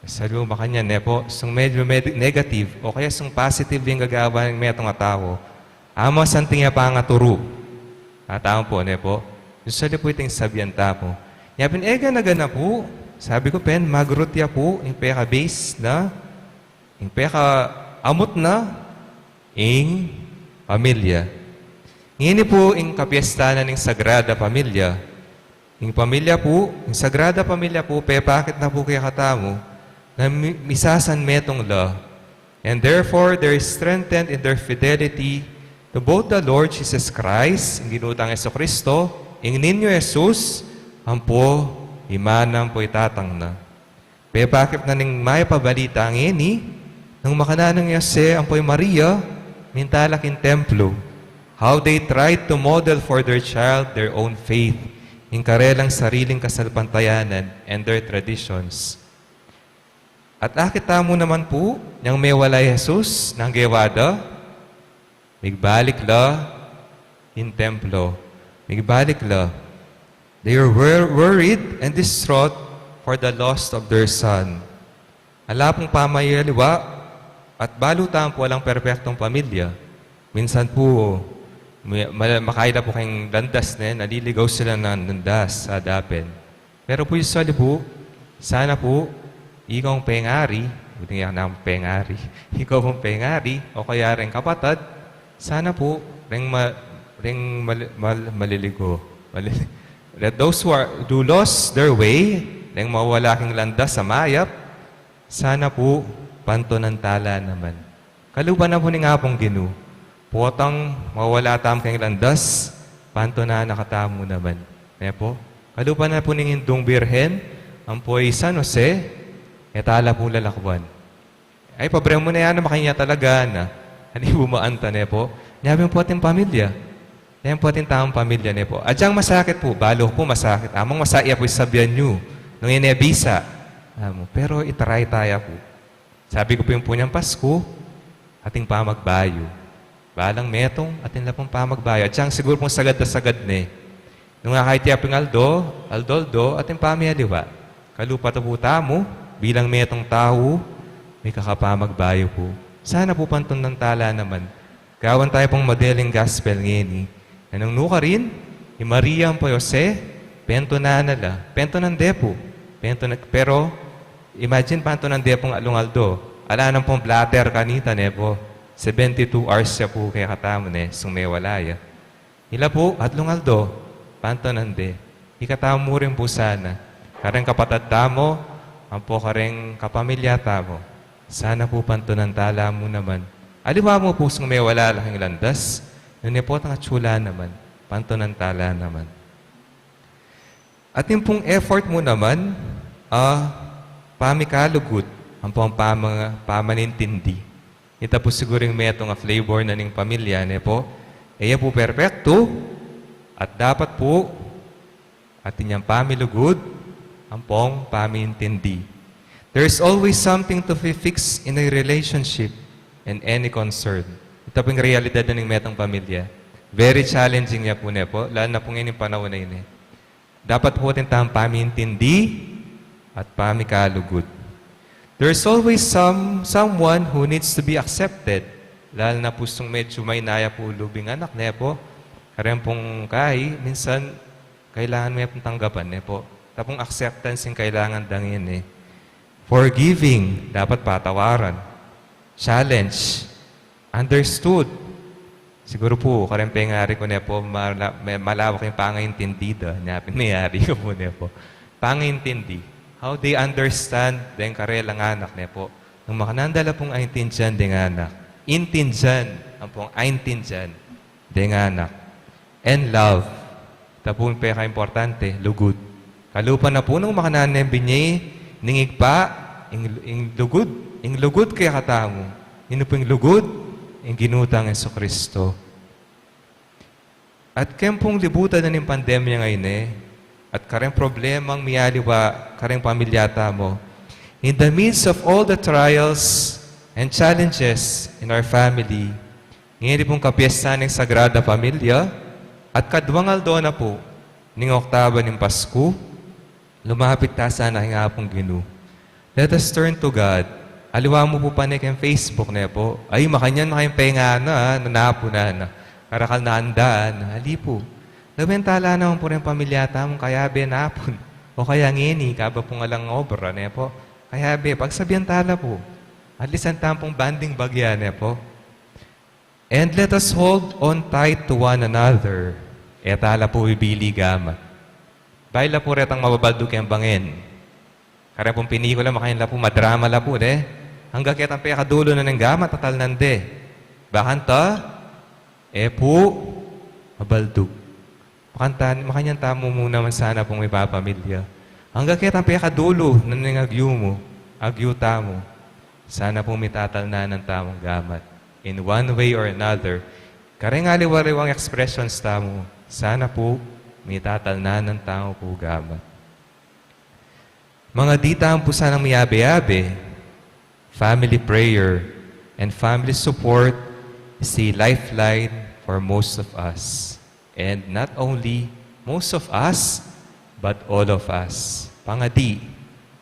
Sa luma kanyan, ne po, sung medyu med-, negative, o kaya sung positive ing gagawa ning metung a tau, amu santing ya pangaturu. Atamu po, ne po? Usually po iting sabian tamu. Nya pin e gana-gana po, sabi ku pin, magrut ya po, ing peka-base na, ing pekaamut na, ing pamilya. Ngeni po, ing kapiestanan ning Sagrada Pamilya. Ing pamilya po, ing Sagrada Pamilya po, pepakit na po kekatamu, na mi-, misasanmetung la. And therefore, they're strengthened in their fidelity to both the Lord Jesus Christ, ing Ginu tang Jesucristo, ing Niño Jesus, ampo i Mana ampo i Tatang na. Pepakit na ning mayap a balita ngeni, nung makananu nang Jose ampo i Maria, minta la king templo. How they tried to model for their child their own faith, ing karelang sariling kasalpantayanan and their traditions. At akit tamu naman po, nyang mewala i Jesus, nanu ing gewa da, migbalik la king templo. Migbalik la. They were wor-, worried and distraught for the loss of their son. Ala pung pamaliwa, at balu tamu po alang perpektung pamilya. Minsan po, mi-, ma-, makaila po keng landas, ne, naliligaw sila ning landas sa dapin. Pero po, usually po, sana po, ikaw ing pengari, buti nga nang pengari, ikaw ing pengari, o kaya reng kapatad, sana po, reng ma-, reng mal-, mal-, maliligo, mali-, let those who are, who lost their way, reng mawala king landas a mayap, sana po, pantunan tala naman. Kalupa na po ning Apung Ginu, potang mawala tamu keng landas, pantunan na katamu naman. Ne po? Kalupa na po ning Indung Birhen, ampo i San Jose, e tala po lalakwan. Ay, pabre mu na yan, makanyan talaga na. Ani bumaan ta, ne po? Nya pin po ating pamilya. Yan po ating tamung pamilya, ne po. Adyang masakit po, balu ku po masakit. Amang masakit ya po ing sabian yu. Nung ine bisa. Amu, pero i-try taya po. Sabi ku pin po nyang Pasku, atin pamagbayu. Balang metung, atin la pung pamagbayu. Adyang siguru pung sagad a sagad ne. Nung akakit ya pin aldo, aldo-aldo, atin pamialiwa. Kalupa ta po tamu, bilang metung tau, mikakapamagbayu po. Sana po pantunan tala naman. Gawan taya pung model ing gospel ngeni. Nanu karin, i Maria ampo i Jose, pentunan na la. Pentunan de po. Pentunan, pero, imagine, pentunan de pung alung-aldo. Ala nang pung blotter kanita, ne po? Seventy-two hours ya po kekatamu, ne, sung mewala ya. Ila po, atlung aldo, pantunan de. Ikatamu rin po sana. Kareng kapatad tamu, ampo kareng kapamilya tamu. Sana po pantunan tala mu naman. Aliwa mu po sung mewala la king landas, nune potang atsu la naman. Pantunan tala naman. At ing pung effort mu naman, ah, pamikalugud, ampong pama-, pamanintindi. Ita pu siguru ing metung a flavor na ning pamilya, ne po? E ya pu perpektu, at dapat pu, atin yang pamilugud, ampong pamintindi. There's always something to be fixed in a relationship and any concern. Ita pu ing realidad na ning metung pamilya. Very challenging ya pu, ne po? Lalo na pu ngeni ing panaun a ini. Dapat pu atin tang pamintindi at pamikalugud. There's always some, someone who needs to be accepted. Lalo na pu sung medyu maynaya pu lub ing anak, ne po? Kareng pung kai, minsan kailangan me pung tanggapan, ne po? Ita pung acceptance ing kailangan da ngeni. Forgiving, dapat patawaran. Challenge, understood. Siguru pu, kareng pengari ku, ne po, mala-, me-, malawak ing pangaintindi da. Nya pin meyari ku pu, ne po. Pangaintindi. How they understand deng karelang anak, ne po. Nung makanyan da la pung aintindian deng anak. Intindian, ampong aintindian deng anak. And love. Ita pu ing pekaimportante, lugud. Kalupa na pu nung makanyan ne ing binye ning Ibpa, ing, ing lugud, ing lugud kekatamu. Ninu pu ing lugud? Ing Ginu tang Jesucristo. At keng pung libutan na ning pandemya ngeni, at kareng problemang miyaliwa kareng pamilya tamu, in the midst of all the trials and challenges in our family, ngeni pung kapiestan ning Sagrada Familia, at kadwang aldo na pu ning oktaba ning Pasku, lumapit ta sana king Apung Ginu. Let us turn to God. Aliwa mu pu pane keng Facebook, ne po? Ay, makanyan na kayang pengana, a, nanapun na, na. Karakal na andaan, ali pu. Lawen tala naman pu reng pamilya tamung kayabe napun. O kaya ngeni, kabang pung alang obra, ne po? Kayabe, pagsabian tala pu. At least, atin pung bonding bagya, ne po? And let us hold on tight to one another. E tala pu bibili gamat. Bayu la pu retang mababaldug keng bangin. Kareng pung pinikula, makanyan la pu, madrama la pu, de. Angga ketang pekadulu na ning gamat, tatalnan de. Bakanta, e pu mabaldug. Makanyan, makanyan tamu mu naman sana pung mipapamilya. Angga ketang pekadulu na ning agyu mu, agyu tamu, sana pu mitatalnanan tamung gamat. In one way or another, kareng aliwa-liwang expressions tamu, sana pu mitatalnanan tamu pu gamat. Mangadi tamu pu sanang miyabe-yabe, family prayer and family support is a lifeline for most of us. And not only most of us, but all of us. Pangadi,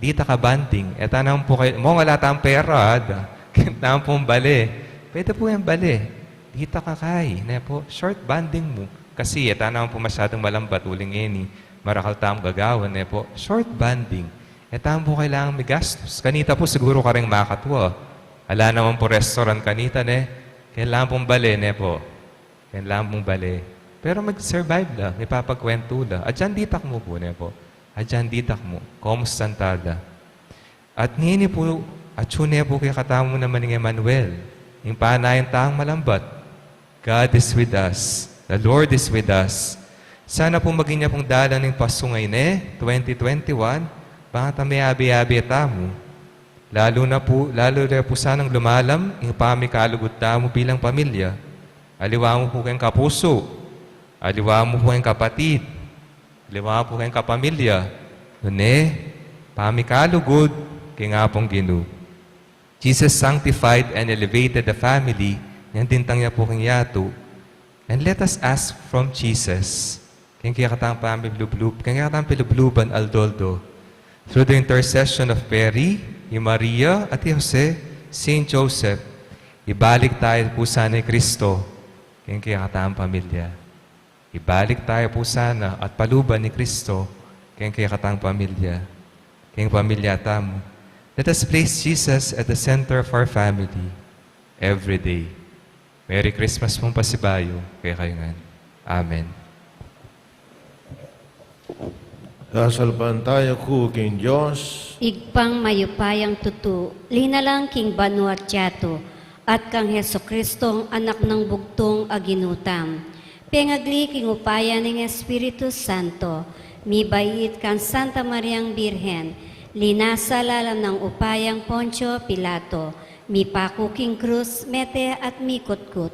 ditak a bonding. E ta naman pu kay-, mung ala tang pera, da. Keng tampung bale. Pwede pu yang bale. Ditak a kai, ne po? Short bonding mu. Kasi e ta naman pu masyadung malambat uling ngeni. Marakal tamung gagawan, ne po? Short bonding. E tamu pu kailangang migastus. Kanita pu siguru kareng makatwa. Ala naman pu restaurant kanita, ne? Kailangan pung bale, ne po? Kailangan pung bale. Pero mag-survive la, mipapagkwentu la. Adyang ditak mu pu, ne po? Adyang ditak mu. Komustan tala. At ngeni pu, atyu ne pu kekatamu naman ing Emmanuel, ing panayan tamung malambat. God is with us. The Lord is with us. Sana pu maging ya pung dalan ning Pasku ngeni, twenty twenty-one, bang ata miyabe-yabe tamu. Lalu na pu, lalu na pu sanang lumalam ing pamikalugud tamu bilang pamilya. Aliwa mu pu keng kapusu, aliwa mu pu keng kapatid, aliwa mu pu keng kapamilya, nune pamikalugud keng Apung Ginu. Jesus sanctified and elevated the family, nyang dintang ya pu king yatu. And let us ask from Jesus, keng kekatang pamilublub, keng kekatang pilubluban aldo-aldo, through the intercession of Mary, i Maria, at i Jose, Saint Joseph, ibalik taya pu sana i Kristo keng kekatang pamilya. Ibalik taya pu sana at paluban i Kristo keng kekatang pamilya, keng pamilya tamu. Let us place Jesus at the center of our family every day. Merry Christmas pung pasibayu kekayu ngan. Amen. Sasalpantaya ku king Dios, Ibpang mayupayang tutu, linalang king banua't yatu, at kang Jesucristong Anak nang bugtung a Ginu tamu. Pengagli king upaya ning Espiritu Santo, mibait kang Santa Mariang Birhen, linasa lalam nang upayang Poncio Pilato, mipaku king krus, mete at mikutkut.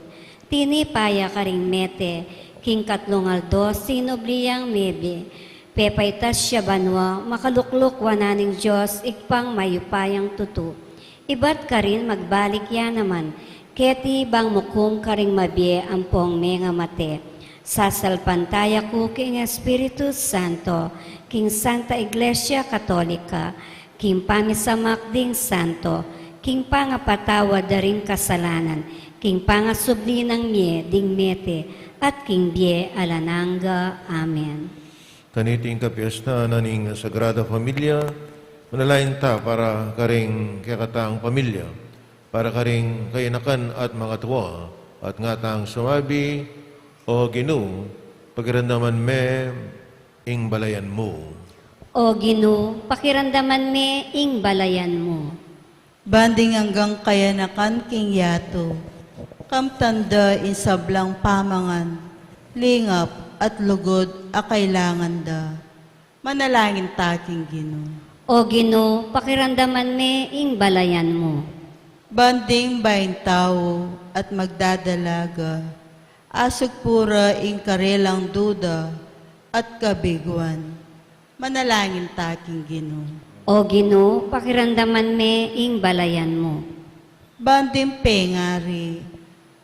Tinipa ya karing mete, king katlung aldo sinubli yang mebie. Pepaitas ya banua, makalukluk wanan ning Dios, Ibpang mayupayang tutu. Ibat karin magbalik ya naman, keti bang mukum karing mabie ampong mengamate. Sasalpantaya ku king Espiritu Santo, king Santa Iglesia Katolika, king pamisamak ding santo, king pangapatawad da ring kasalanan, king pangasubli nang mie ding mete, at king bie alang angga. Amen. Kaniting kapiestaan na ning Sagrada Familia, manalangin ta para karing kekatang pamilya, para karing kayanakan at mga tuwa, at ngatang sumabi, O Ginu, pakiramdaman me ing balayan mu. O Ginu, pakiramdaman me ing balayan mu. Ban ding anggang kayanakan king yatu, kamtan da ing sablang pamangan, lingap, at lugud a kailangan da. Manalangin ta king Ginu. O Ginu, pakiramdaman me ing balayan mu. Ban ding baing tau at magdadalaga, asugpu ra ing karelang duda at kabiguan. Manalangin ta king Ginu. O Ginu, pakiramdaman me ing balayan mu. Ban ding pengari,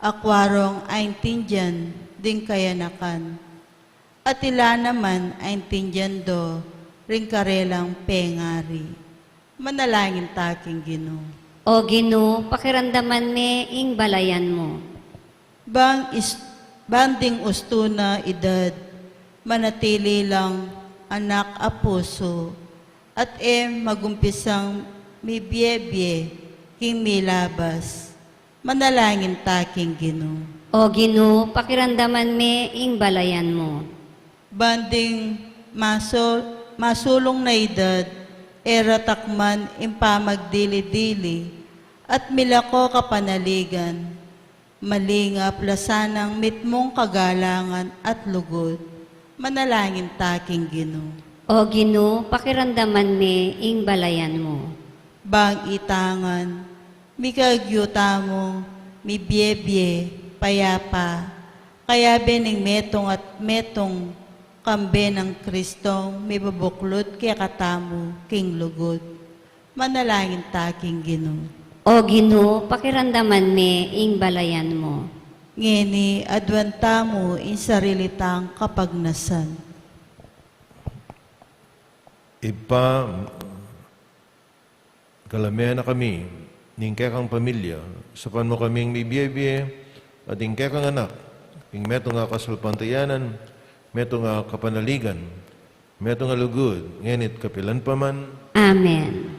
akwa rong aintindian ding kayanakan, at ila naman aintindian do ring karelang pengari. Manalangin ta king Ginu. O Ginu, pakiramdaman me ing balayan mu. Bang is-, ban ding ustu na idad, manatili lang anak a pusu, at e magumpisang mibie-bie king milabas. Manalangin ta king Ginu. O Ginu, pakiramdaman me ing balayan mu. Ban ding masu-, masulung na idad, e ra takman ing pamagdili-dili, at milako kapanaligan, malingap la sanang mitmung kagalangan at lugud. Manalangin ta king Ginu. O Ginu, pakiramdaman me ing balayan mu. Bang ita ngan, mikaagyu tamu, mibie-bie, payapa, kayabe ning metung at metung, kambe nang Kristong mibubuklut kekatamu king lugud. Manalangin ta king Ginu. O Ginu, pakiramdaman me ing balayan mu. Ngeni aduan tamu ing sarili tang kapagnasan. Ibpa, kalame na kami ning kekang pamilya, saupan mu kaming mibie-bie, at ing kekang anak, ing metung a kasalpantayanan, metung a kapanaligan, metung a lugud, ngeni't kapilan pa man. Amen.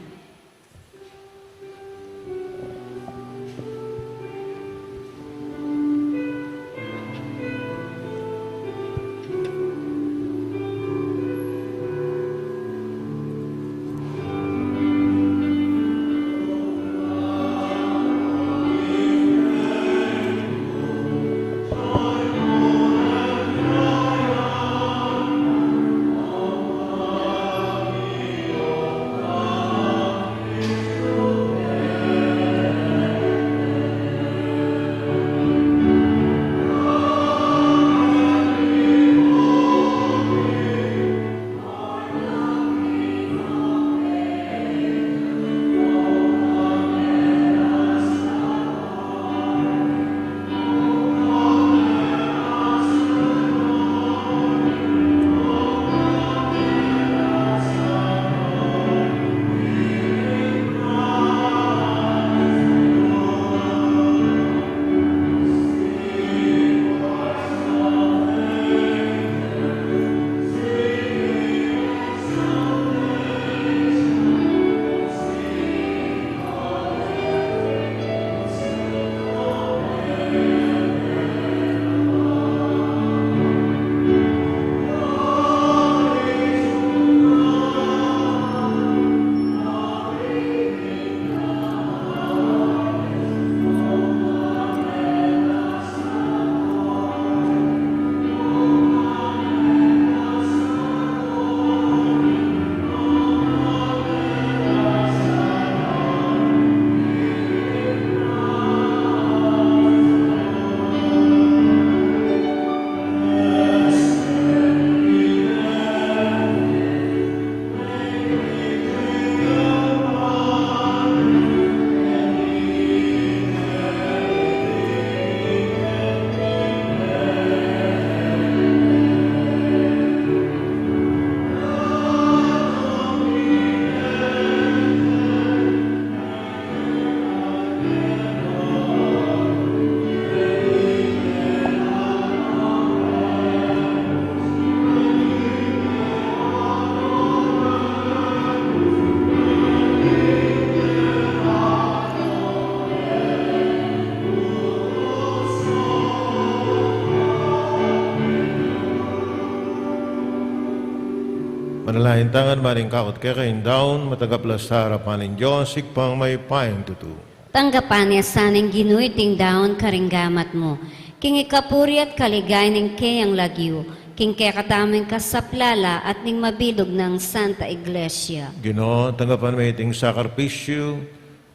Lain tangan maning kakut keka ing daun, matanggap la sa arapan ning Dios, Ibpang mayupayang tutu. Tanggapan na sana ning Ginu iting daun karing gamat mu, king ikapuri at kaligayan ning keyang lagyu, king kekatamung kasaplalan at ning mabilug nang Santa Iglesia. Ginu, tanggapan mu iting sakripisyu,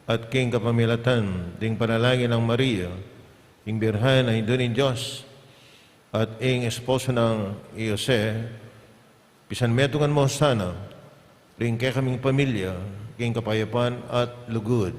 at king kapamilatan ding panalangin nang Maria, ing Birhen a Indu ning Dios, at ing esposo nang i Jose, pisanmetungan mu sana ring kekaming pamilya king kapayapan at lugud.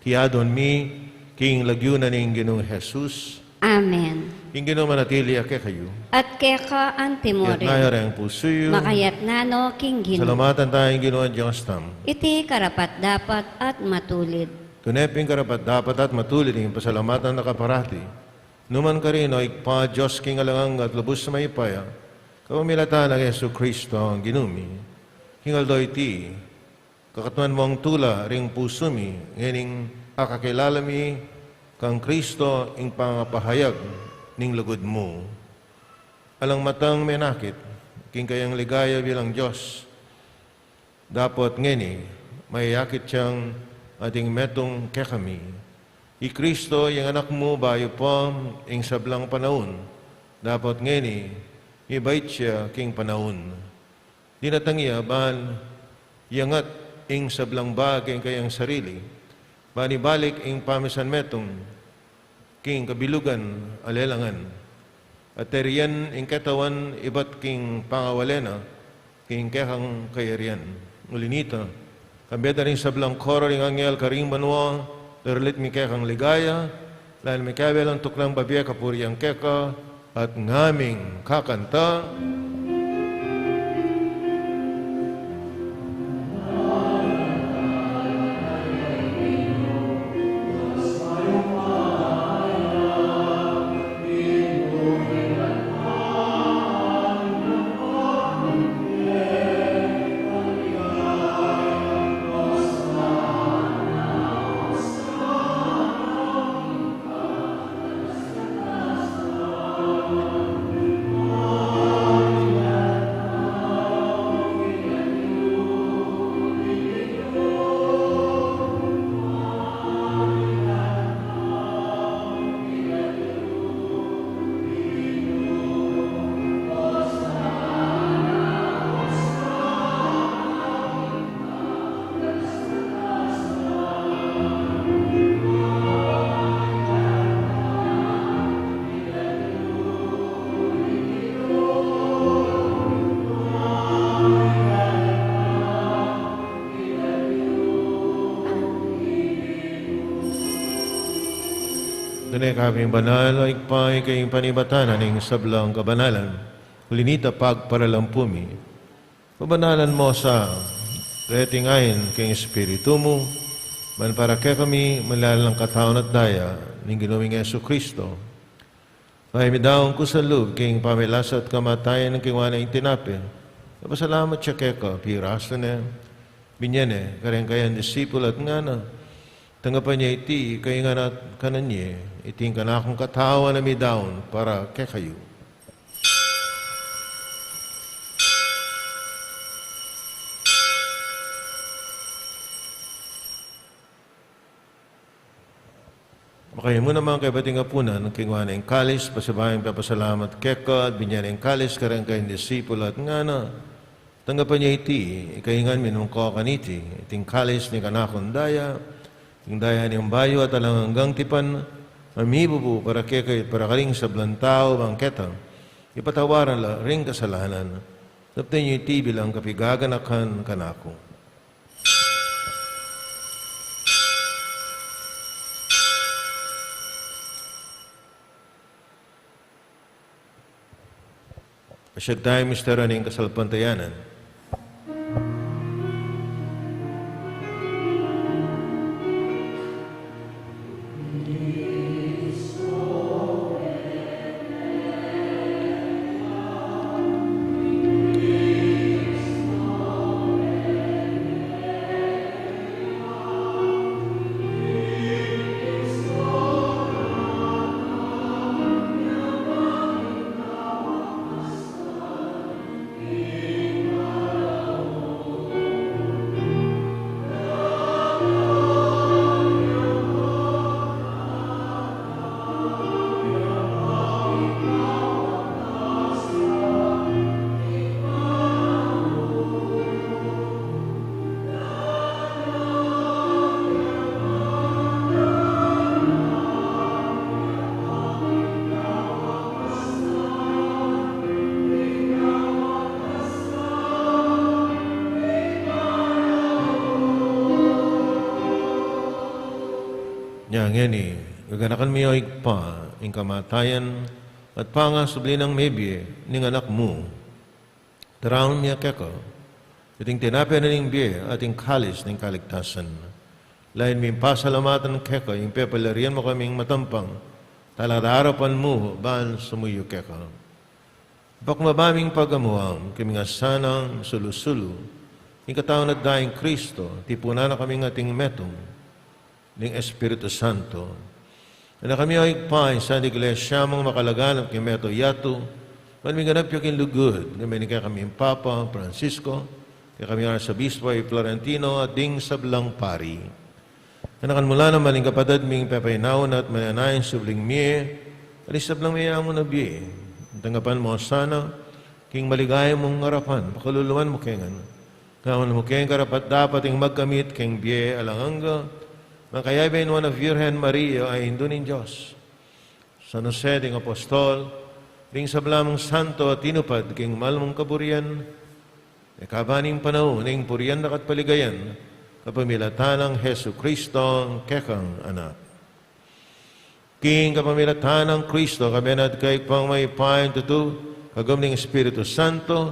Iti adwan mi king lagyu na ning Ginung Jesus. Amen. Ing Ginu manatili ya kekayu. At keka antimurin. Itas yu reng pusu yu. Makaitas na no king Ginu. Pasalamatan taya ing Ginung Dios tamu. Iti karapat-dapat at matulid. Tune pin karapat-dapat at matulid ing pasalamatan da ka parati, nukarin man, o Ibpa, Dios king alang angga at lubus mayupaya, kapamilatan nang Jesucristo a Ginu mi. King aldo iti, kakatunan mung tula ring pusu mi ngening akakilala mi kang Cristo, ing pangapahayag ning lugud mu. Alang matang menakit king kayang ligaya bilang Dios, dapot ngeni mayakit yang ating metung kekami. I Cristo, ing Anak mu, bayu pa ing sablang panaun, dapot ngeni mibait ya king panaun. Dinatang ya ban iyangat ing sablang bage king kayang sarili, ban ibalik ing pamisanmetung king kabilugan a lelangan. At tarian ing ketawan ibat king pangawale na king kekang kayarian. Uli nita, kambe da ring sablang koro ring anghel karing banua, daralit mi kekang ligaya, lalam ning kabelang tuknang babie kapurian keka, at ngaming kakanta. Tune ka pin banal, o Ibpa, ika ing panibatan ning sablang kabanalan. Uli nita, pagparalampu mi, pabanalan mu sa reting ain king Espiritu mu, ban para kekami manlalang katawan at daya ning Ginu ming Jesucristo. Mayap mi daun kusang lub king pamilasa at kamatayan king wari ning tinape, ipasalamat ya keka, pirasu ne, binie ne kareng kayang disipul at ngana: Tanggapan ye iti, kayu ngan at kanan ye, iti ing kanakung katawan a midaun para kekayu. Makayamu naman kaybat ing apunan, kinua ne ing kalis, pasibayu yang pepasalamat keka, at binie ne ing kalis kareng kayang disipul at ngana: Tanggapan ye iti, kayu ngan minum ko kaniti, iti ing kalis ning kanakung daya, ing daya ning bayu at alang anggang tipan, a mibubu para kekayu at para karing sablang tau, bang keta ipatawaran la ring kasalanan. Daptan ye iti bilang kapaganakan kanaku. Pasyag taya ing misteryu ning kasalpantayanan. Nya ngeni, gaganakan mi, o Ibpa, ing kamatayan at pangasubli nang mebie ning Anak mu. Daraun mi keka iting tinape na ning bie at ing kalis ning kaligtasan. Lain ming pasalamatan keka ing pepalarian mu kaming matampang talada arapan mu ban sumuyu keka. Pakmaba ming pagamuan kaming asanang sulu-sulu ing katawan at daya nang Kristo, tipunan na kaming ating metung ning Espiritu Santo. Ina kami, o Ibpa, ing Santa Iglesia mung makalaganap king mabilug a yatu, ban miganap ya king lugud, ngamit ning kekaming Papa Francisco, kekaming Arsobispo Florentino, at ding sablang pari. Ganakan mu la naman ing kapatad ming pepainawa na at manenaya king subling mie, at ing sablang meyamu na bie. Tanggapan mu la sana king maligaya mung arapan, pakaluluan mu kami ngan. Gawan mu keng karapat-dapat ing magkamit keng bie alang angga, makayabe nuan a Virgen Maria a Indu ning Dios, San Jose ding Apostol, ding sablang santo a tinupad king mal mung kaburian, e kaban ning panaun ing purian da ka at paligayan, kapamilatan nang Jesucristo, kekang Anak. King kapamilatan nang Kristo, kayabe na at kaybat ning Mayupayang tutu, kagum ning Espiritu Santo,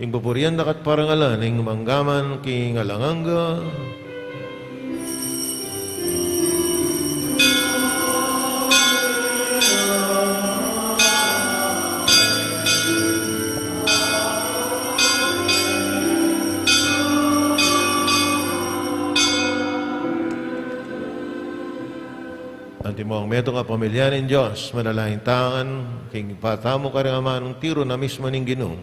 ing pupurian da ka at parangalan ning mangga man king alang angga. Antimo ing metung a pamilya ning Dios, manalangin tamu ngan, king patamu karing amanung tiru na mismu ning Ginu.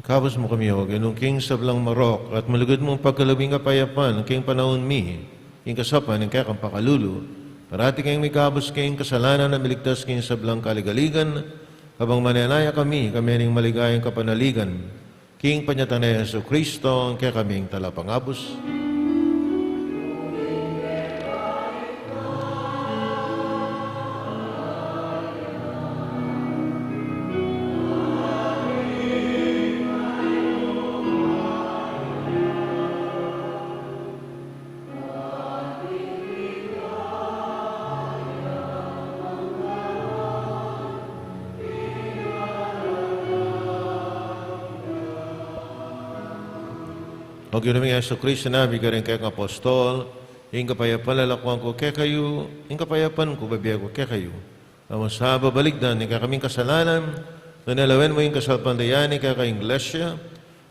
Ikabus mu kami, O Ginu, king sablang marok, at malugud mung pagkalub ing kapayapan king panaun mi, king kasaupan ning kekang pakalulu, parati kaming mikabus king kasalanan at miligtas king sablang kaligaligan, kabang manenaya kami, kami ning maligayang kapanaligan, king panyatang nang Jesucristo, a kekaming Talapangabus. O Ginu ming Jesucristo, sinabi mu karing kekang apostol, ing kapayapan lalakuan ku kekayu, ing kapayapan ku bibie ku kekayu. E mu sa babalikdan ing kekaming kasalanan, nune lawen mu ing kasalpantayanan ning kekang Iglesia,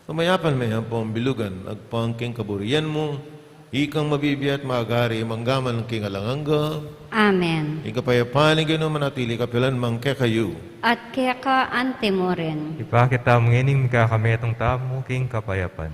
pamayapan me ampong bilugan, agpang king kaburian mu, Ikang mabibie at magari mangga man king alang angga. Amen. Ing kapayapan ning Ginu manatili kapilan man kekayu. At keka antimurin. Ipakit tamu ngening mikakametung tamu king kapayapan.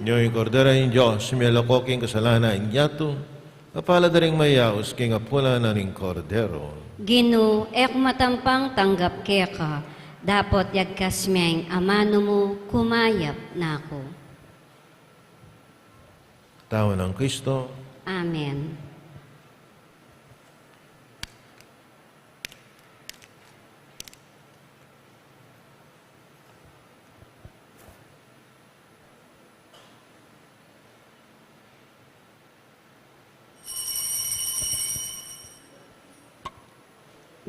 Nyo ing Kordero ning Dios, melako king kasalanan ning yatu. Kapalad da ring mayaus king apunan ning Kordero. Ginu, e ku matampang tanggap keka, dapot yagkas me ing amanu mu, kumayap na ku. Katawan nang Kristo. Amen.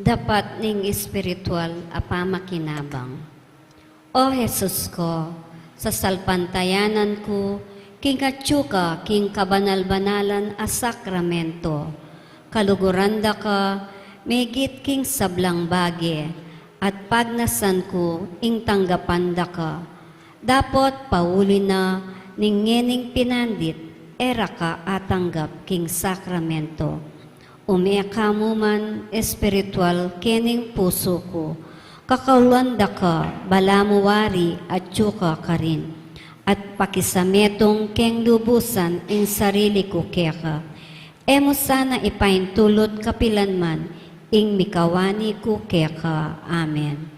Dapat ning espiritual a pamakinabang. O Jesus ko, sasalpantayanan ku king atyu ka king kabanal-banalan a sakramento. Kaluguran da ka migit king sablang bage, at pagnasan ku ing tanggapan da ka. Dapot pauli na ning ngening pinandit, e ra ka atanggap king sakramento. Ume ka mu man espiritual kening pusu ku. Kakaulan da ka, balamu wari atyu ka karin, at pakisametung keng lubusan ing sarili ku keka. E mu sana ipaintulut kapilan man ing mikawani ku keka. Amen.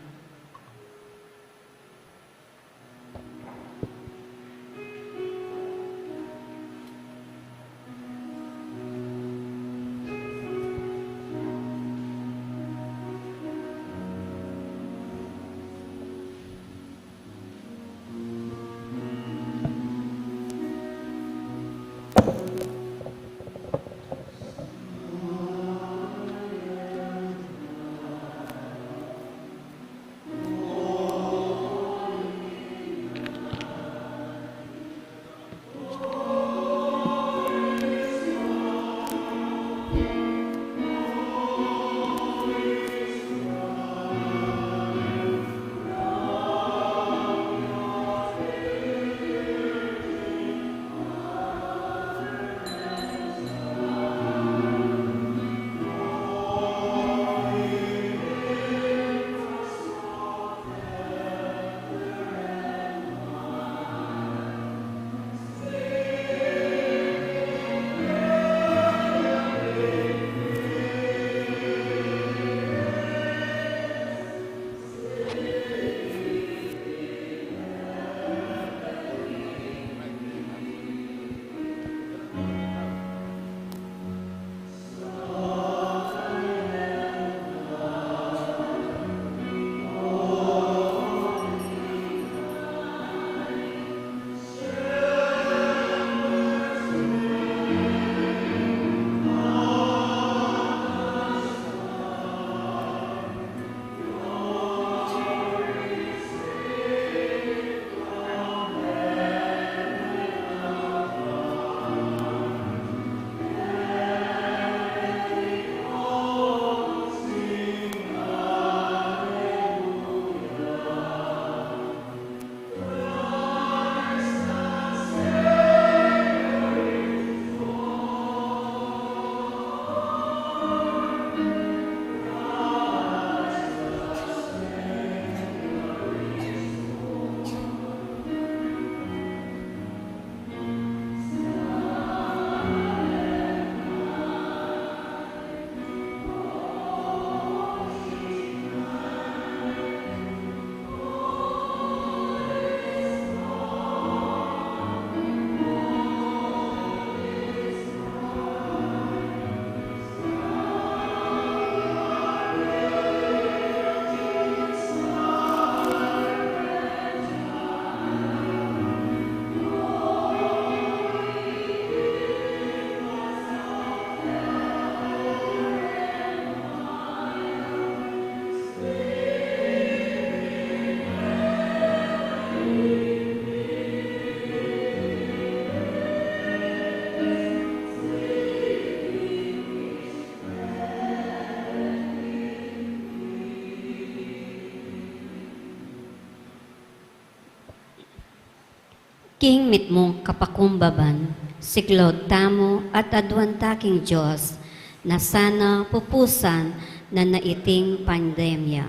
King mitmung kapakumbaban, siklaud tamu at aduan ta king Dios, na sana pupusan na na iting pandemya.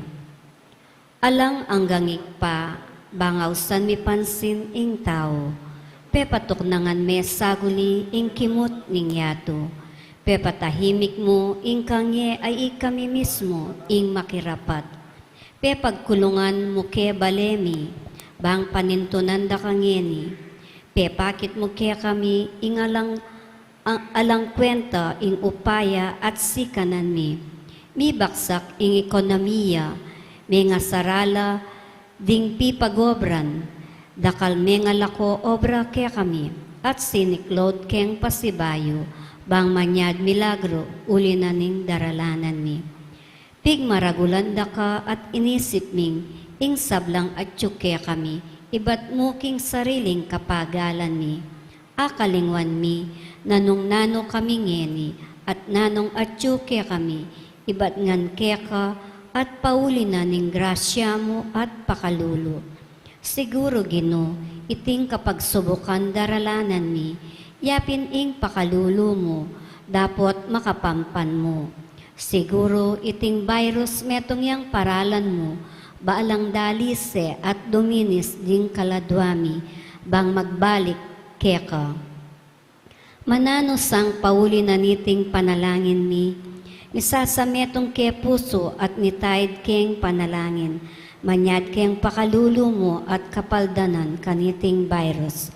Alang anggang Ibpa, bang ausan mi pansin ing tau, pepatuknangan me saguli ing kimut ning yatu, pepatahimik mu ing kangye a ikami mismu ing makirapat. Pepagkulungan mu ke bale mi, bang panintunan da ka ngeni. Pepakit mu kekami ing alang, a-, alang kwenta ing upaya at sikanan mi. Mibaksak ing ekonomiya, mengasarala ding pipagobran, dakal mengalako obra kekami, at siniklaud keng pasibayu, bang manyad milagru uli na ning daralanan mi. Pigmaragulan da ka at inisip ming ing sablang atyu kekami, ibat mu king sariling kapagalan mi. Akalingwan mi na nung nanu kami ngeni at nanung atyu kekami, ibat ngan keka at pauli na ning grasya mu at pakalulu. Siguru, Ginu, iting kapagsubukan daralanan mi, yapin ing pakalulu mu, dapot makapampan mu. Siguru, iting virus metung yang paralan mu, balang dalise at duminis ding kaladua mi, bang magbalik keka. Mananu sang pauli na niting panalangin mi, misasametung ke pusu at mitaid keng panalangin, manyad keng pakalulu mu at kapaldanan kaniting virus.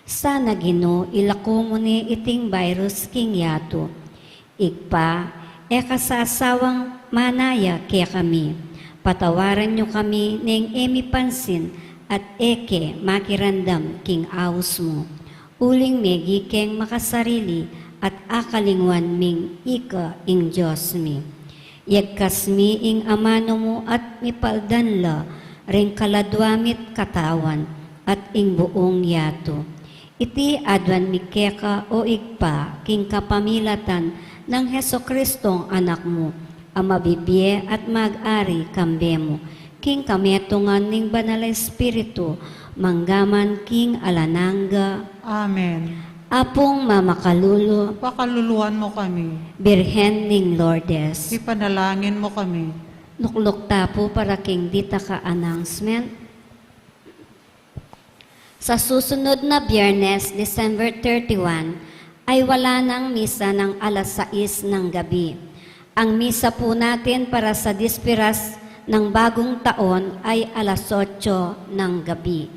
Sana, Ginu, ilaku mu ne iting virus king yatu. Ibpa, e ka sasawang manaya kekami. Patawaran yu kami neng e mi pansin at e ke makiramdam king aus mu. Uling megi keng makasarili at akalingwan ming ika ing Dios mi. Yagkas mi ing amanu mu at mipaldan la ring kaladua mi't katawan at ing buung yatu. Iti aduan mi keka, o Ibpa, king kapamilatan nang Jesucristong Anak mu, a mabibie at mag-ari kambe mu, king kametungan ning Banal a Espiritu, mangga man king alang angga. Amen. Apung mamakalulu, pakaluluan mu kami. Birhen ning Lourdes, ipanalangin mu kami. Nukluk ta pu para king ditak a announcement. Sa susunod na Biyernes, December thirty-one, ay wala nang misa nang alas sais ng gabi. Ang misa po natin para sa Disperas ng Bagong Taon ay alas otso ng gabi.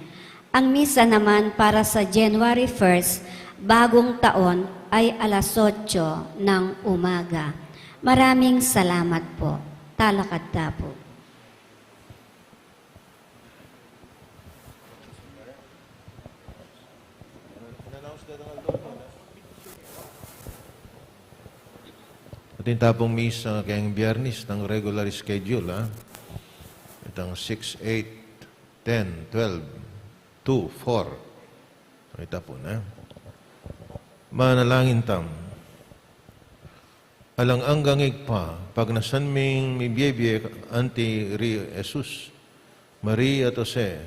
Ang misa naman para sa January first, Bagong Taon, ay alas otso ng umaga. Maraming salamat po. Talakad ta po. Atin ta pung misa keng Biyernes nang regular schedule, ha? Itang six, eight, ten, twelve, two, four. Ita pu na. Manalangin tamu. Alang anggang Ibpa, pagnasan ming mibie-bie anti ri Jesus, Maria at Jose,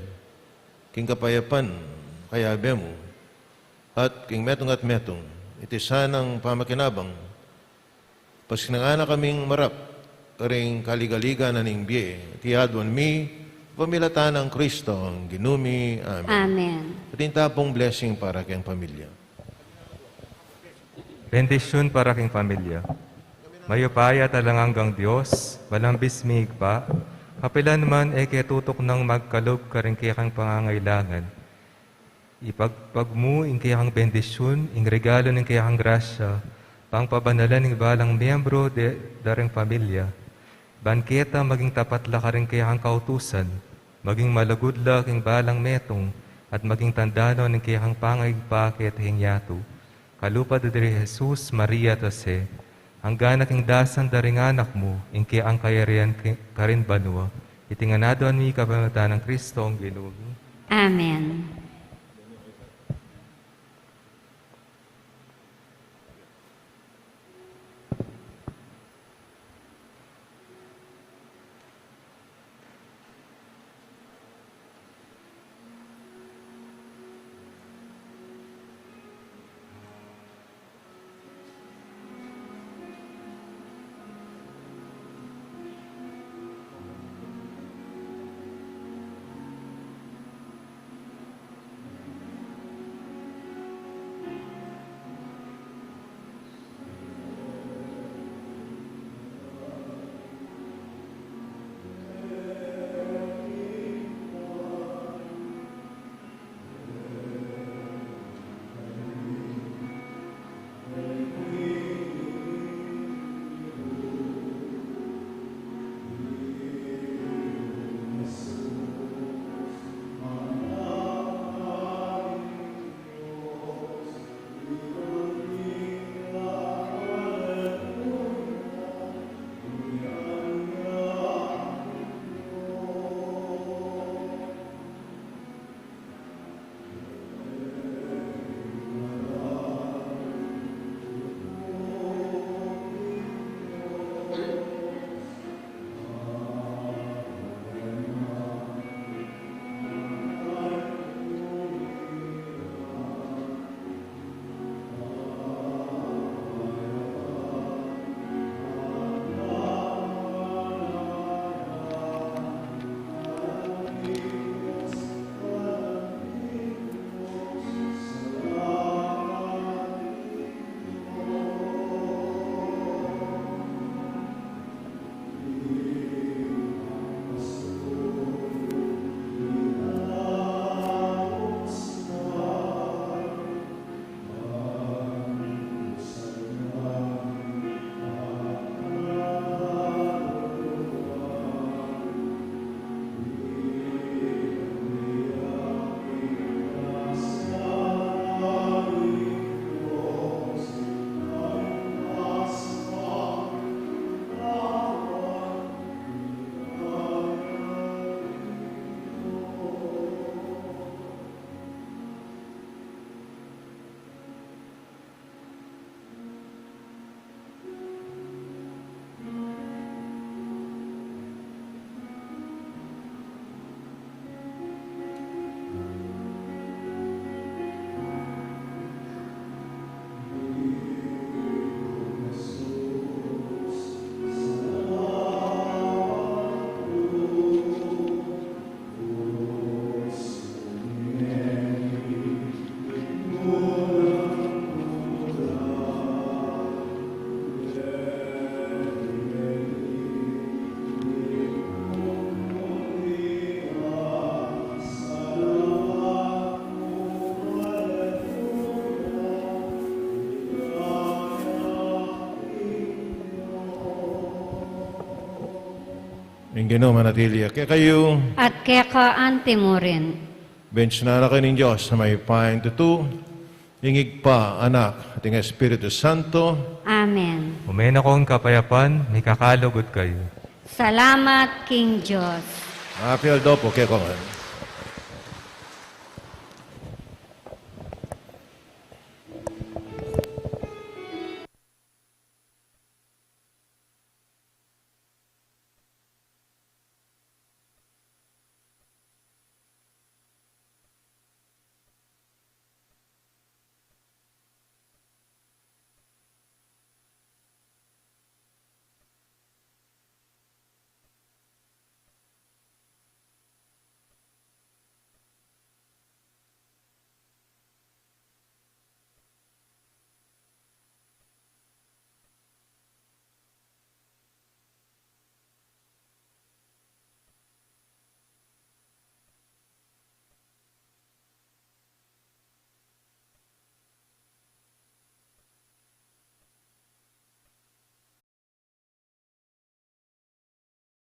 king kapayapan kayabe mu, at king metung at metung, iti sanang pamakinabang, pasinangan na kaming marap karing kaligaligan na ning bie, iti aduan mi, pamilatan nang Kristo, ang Ginu mi. Amen. Amen. Atin ta pung blessing para keng pamilya. Bendisyun para king pamilya. Mayupaya at alang anggang Dios, malambis ming Ibpa, kapilan man e ke tutuknang magkalub karing kekang pangangailangan. Ipagpag mu ing kekang bendisyun, ing regalo ning kekang grasya, pangpabanalan ing balang miyembro de, da ring pamilya. Ban keta maging tapat la karing kekang kautusan, maging malugud la king balang metung, at maging tanda no ning kekang pangaigpa keti king yatu. Kalupa da diri Jesus, Maria, at Jose, angga na king dasan da ring anak mu, ing kekang kayarian ki-, karin banua. Iti ngan aduan mi kapamilatan nang Kristo, ang Ginu mi. Amen. Ing Ginu manatili ya kekayu. At keka antimurin. Bendisyunan na kayu ning Dios a mayupayang tutu, ing Ibpa, Anak, at ing Espiritu Santo. Amen. Ume na kong kapayapan, mikakalugud kayu. Salamat king Dios. Happy Aldo po kekayu.